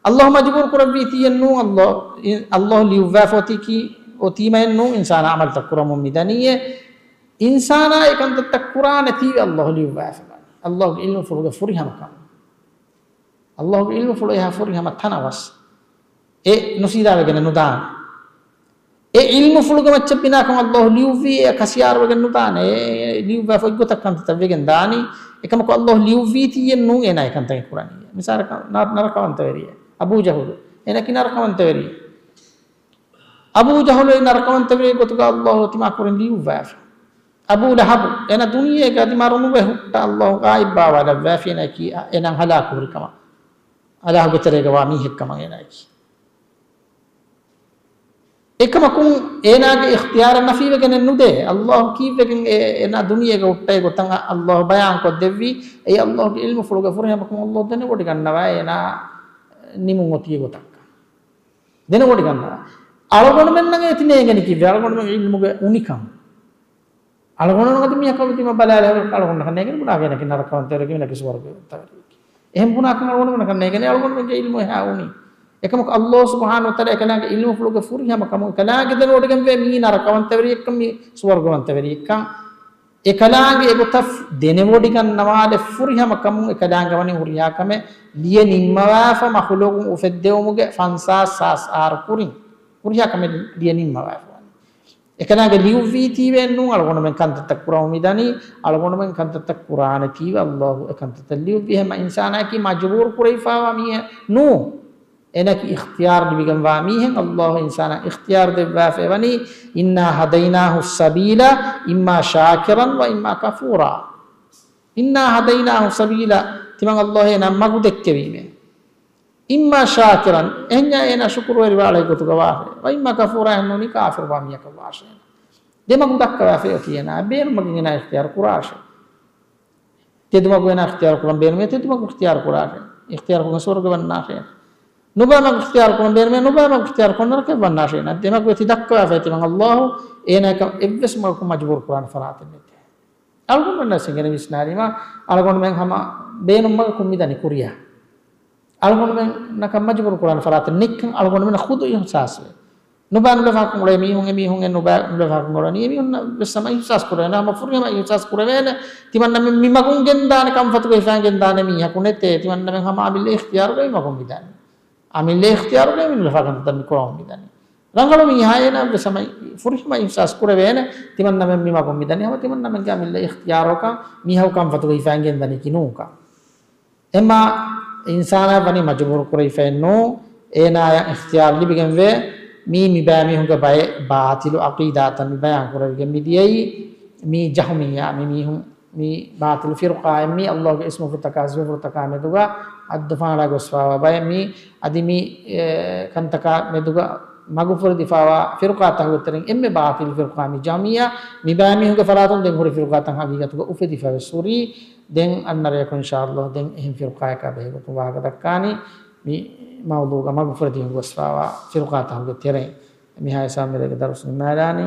ﷲ މަޖުބޫރު ކުރެއްވީތީއެއް ނޫން، ﷲ، ﷲ ލިޔުއްވާފަ އޮތީކީ، އޮތީމައެއް ނޫން އިންސާނާ ޢަމަލުތައް ކުރަމުން މިދަނީއޭ. އިންސާނާ އެކަންތައްތައް ކުރާނެތީވެ ﷲ ލިޔުއްވާފަ ވަނީ. ﷲގެ ޢިލްމުފުޅުގެ ފުރިހަމަކަން. ﷲގެ ޢިލްމުފުޅު އެހާ ފުރިހަމަ ތަނަވަސް. އެ ނުސީދާވެގެނެއް ނުދާނެ. އެ ޢިލްމުފުޅުގެ މައްޗަށް ބިނާކޮށް ﷲ ލިޔުއްވީ އެ ކަސިޔާރުވެގެން ނުދާނެ. އެ ލިޔުއްވާފަ އޮތް ގޮތަށް ކަންތައްތައް ވެގެން ދާނީ. އެކަމަކު ﷲ ލިޔުއްވީތީއެއް ނޫން އޭނާ އެކަންތައް ކުރަނީ. މިސާލަކަށް ނަ-، ނަރަކަވަންތަވެރިއެއް. އަބޫ ޖަހުލު. އޭނާއަކީ ނަރަކަވަންތަވެރިއެއް. އަބޫ ޖަހުލު އެ ނަރަކަވަންތަވެރި ގޮތުގަ ﷲ ތިމާ ކުރިން ލިޔުއްވާފަ. އަބޫ ލަހަބު، އޭނާ ދުނިޔޭގަ އަދި މަރު ނުވެ ހުއްޓަ ﷲ ޣާއިބްވާލައްވާފި އޭނާއަކީ އޭނާ ހަލާކު ހުރިކަމަށް. އަލާހުގެ ތެރޭގަ ވާ މީހެއްކަމަށް އޭނާއަކީ. އެކަމަކުން އޭނާގެ އިޚްތިޔާރަށް ނަފީވެގެނެއް ނުދޭ. ﷲ ކީއްވެގެން އެ-، އޭނާ ދުނިޔޭގަ ހުއްޓައި ގޮތަށް ﷲ ބަޔާންކޮށްދެއްވީ. އެއީ ﷲގެ ޢިލްމުފުޅުގެ ފުރިހަމަކަމަށް ﷲ ދެނެވޮޑިގަންނަވާ އޭނާ ނިމުން އޮތީ ގޮތަށް. ދެނެވޮޑިގަންނަވާ. އަޅުގަނޑުމެންނަށް އޭތި ނޭނގެނީކީ އަޅުގަނޑުމެން ޢިލްމުގެ އުނިކަން. އަޅުގަނޑު އަދި މީހަކަށް ތިމަ ބަލާލެވެ އަޅުގަނޑަކަށް ނޭނގެނީ ބުނާ ގިނަކީ ނަރަކަވަންތަވެރިއެކޭ، ނަރަކަވަންތަވެރިއެކޭ. އެހެން ބުނާކަން އަޅުގަނޑުމެންނަކަށް ނޭނގެނީ އަޅުގަނޑުމެންގެ ޢިލްމު އެހާ އުނި. އެކަމަކު ﷲ ސުބްޙާނަހޫ ވަތަޢާލާ އެކަލާނގެ ޢިލްމުފުޅުގެ ފުރިހަމަ ކަމުން އެކަލާނގެ ދެނެވޮޑިގެންވޭ މީ ނަރަކަވަންތަވެރިއެއްކަން، މީ ސުވަރުގަވަންތަވެރިއެއްކަން. އެކަލާނގެ އެގޮތަށް ދެނެވޮޑިގަންނަވާލެއް ފުރިހަމަ ކަމުން އެކަލާނގެ ވަނީ ހުރިހާ ކަމެއް ލިޔެ ނިންމަވާފަ މަޚުލޫޤުން އުފެއްދެވުމުގެ ފަންސާސް ސާސް އަހަރު ކުރިން. ހުރިހާ ކަމެއް ލިޔެ ނިންމަވާފަ ވަނީ. އެކަލާނގެ ލިޔުއްވީތީވެ ނޫން އަޅުގަނޑުމެން ކަންތައްތައް ކުރަމުން މިދަނީ، އަޅުގަނޑުމެން ކަންތައްތައް ކުރާނެތީވެ ﷲ އެ ކަންތައްތައް ލިޔުއްވި. ހަމަ އިންސާނާއަކީ މަޖުބޫރު ކުރެވިފައިވާ މީހެއް ނޫން. އޭނައަކީ އިޚްތިޔާރު ލިބިގެންވާ މީހެއް. ﷲ އިންސާނާ އިޚްތިޔާރު ދެއްވާފައި ވަނީ، إنا هديناه السبيل إما شاكرا وإما كفورا. إنا هديناه السبيل، ތިމަން ﷲ އޭނަ މަގު ދެއްކެވީމޭ. إما شاكرا، އެހެންޏާ އޭނަ ޝުކުރުވެރިވާ އަޅެއް ގޮތުގަ ވާށޭ. وإما كفورا، އެހެންނޫނީ ކާފިރުވާ މީހަކަށް ވާށޭ. ދެމަގު ދައްކަވާފައި އޮތީ އޭނަ. ބޭނުން މަގުން އޭނަ އިޚްތިޔާރު ކުރާށޭ. ތެދުމަގު އޭނަ އިޚްތިޔާރު ކުރަން ބޭނުމޭ، ތެދުމަގު އިޚްތިޔާރު ކުރާށޭ. އިޚްތިޔާރު ކުރަން ސުވަރުގެ ވަންނާށޭ. ނުބައި މަގު އިޚްތިޔާރު ކުރަން ބޭނުމޭ، ނުބައި މަގު އިޚްތިޔާރު ކުރަން ނަރަކައަށް ވަންނާށޭ. ދެމަގު އެތި ދައްކަވާފައި ތިމަން ﷲ އޭނައަކަށް އެއްވެސް މަގަކުން މަޖުބޫރު ކުރާނެ ފަރާތެއް ނެތޭ. އަޅުގަނޑުމެންނަށް ސިނގެނެ ވިސްނާލީމަ، އަޅުގަނޑުމެން ހަމަ ބޭނުން މަގަކުން މިދަނީ ކުރިޔަށް. އަޅުގަނޑުމެންނަކަށް މަޖުބޫރު ކުރާނެ ފަރާތެއް ނެތްކަން އަޅުގަނޑުމެންނަށް ޚުދު އިޙްސާސްވޭ. ނުބައި ނުލަފާކަން އުޅޭ މީހުން، އެމީހުން އެ ނުބައި ނުލަފާކަން އުޅަނީ އެމީހުންނަށް ވެސް ހަމަ އިޙްސާސް ކުރެވޭނެ، ހަމަ ފުރިހަމަ އިޙްސާސް ކުރެވޭނެ. ތިމަންނަމެން މި މަގުން ގެންދާނެ ކަންފަތުގަ ހިފައިގެން ދާނެ މީހަކު ނެތޭ. ތިމަންނަމެން ހަމަ އަމިއްލަ އިޚްތިޔާރުގައި މަގުން މިދަނީ. އަމިއްލަ އިޚްތިޔާރުގައި މި ނުލަފާ ކަންތައް މި ކުރަމުން މިދަނީ. ރަނގަޅު މީހާ އޭނަ ވެސް ހަމަ ފުރިހަމަ އިޙްސާސް ކުރެވޭނެ. ތިމަންނަމެން މި މަގުން މިދަނީ. ހަމަ ތިމަންނަމެންގެ އަމިއްލަ އިޚްތިޔާރަކަށް މީހަކު ކަންފަތުގަ ހިފައިގެން ދަނީކީ ނޫންކަން. އެމާ އިންސާނާ ވަނީ މަޖުބޫރު ކުރެވިފައެއްނޫ، އޭނާޔަށް އިޚްތިޔާރު ލިބިގެންވޭ، މީ މިބައިމީހުންގެ ބައެއް ބާޠިލު ޢަޤީދާތައް މި ބަޔާން ކުރެވިގެން މިދިޔައީ، މީ ޖަހުމިއްޔާ، މި މީހުން މީ ބާޠިލު ފިރުޤާއެއް، މީ ﷲގެ އިސްމުފުޅުތަކާ ސިފަފުޅުތަކާ މެދުގަ އައްދުފާނަށް ގޮސްފާވާ ބައެއް، މީ އަދި މި، އެ، ކަންތަކާ މެދުގަ މަގުފުރެދިފާވާ ފިރުޤާތަކުގެ ތެރެއިން އެންމެ ބާޠިލު ފިރުޤާ މި ޖަހުމިއްޔާ، މި ބައިމީހުންގެ ފަރާތުން ދެން ހުރި ފިރުޤާތައް ހަގީގަތުގަ އުފެދިފަވެސް ހުރީ. ދެން އަންނަ ރެޔަކު އިންޝާﷲ ދެން އެހެން ފިރުޤާއަކާ ބެހޭގޮތުން ވާހަކަ ދައްކާނީ، މި މައުޟޫޢުގަ މަގުފުރެދިގެން ގޮސްފާވާ ފިރުޤާތަކުގެ ތެރެއިން. މިހާ ހިސާބުން މިރޭގެ ދަރުސް ނިންމާލާނީ.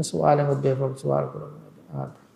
ސުވާލެއް އޮތް ބޭފުޅަކު ސުވާލު ކުރަމުން.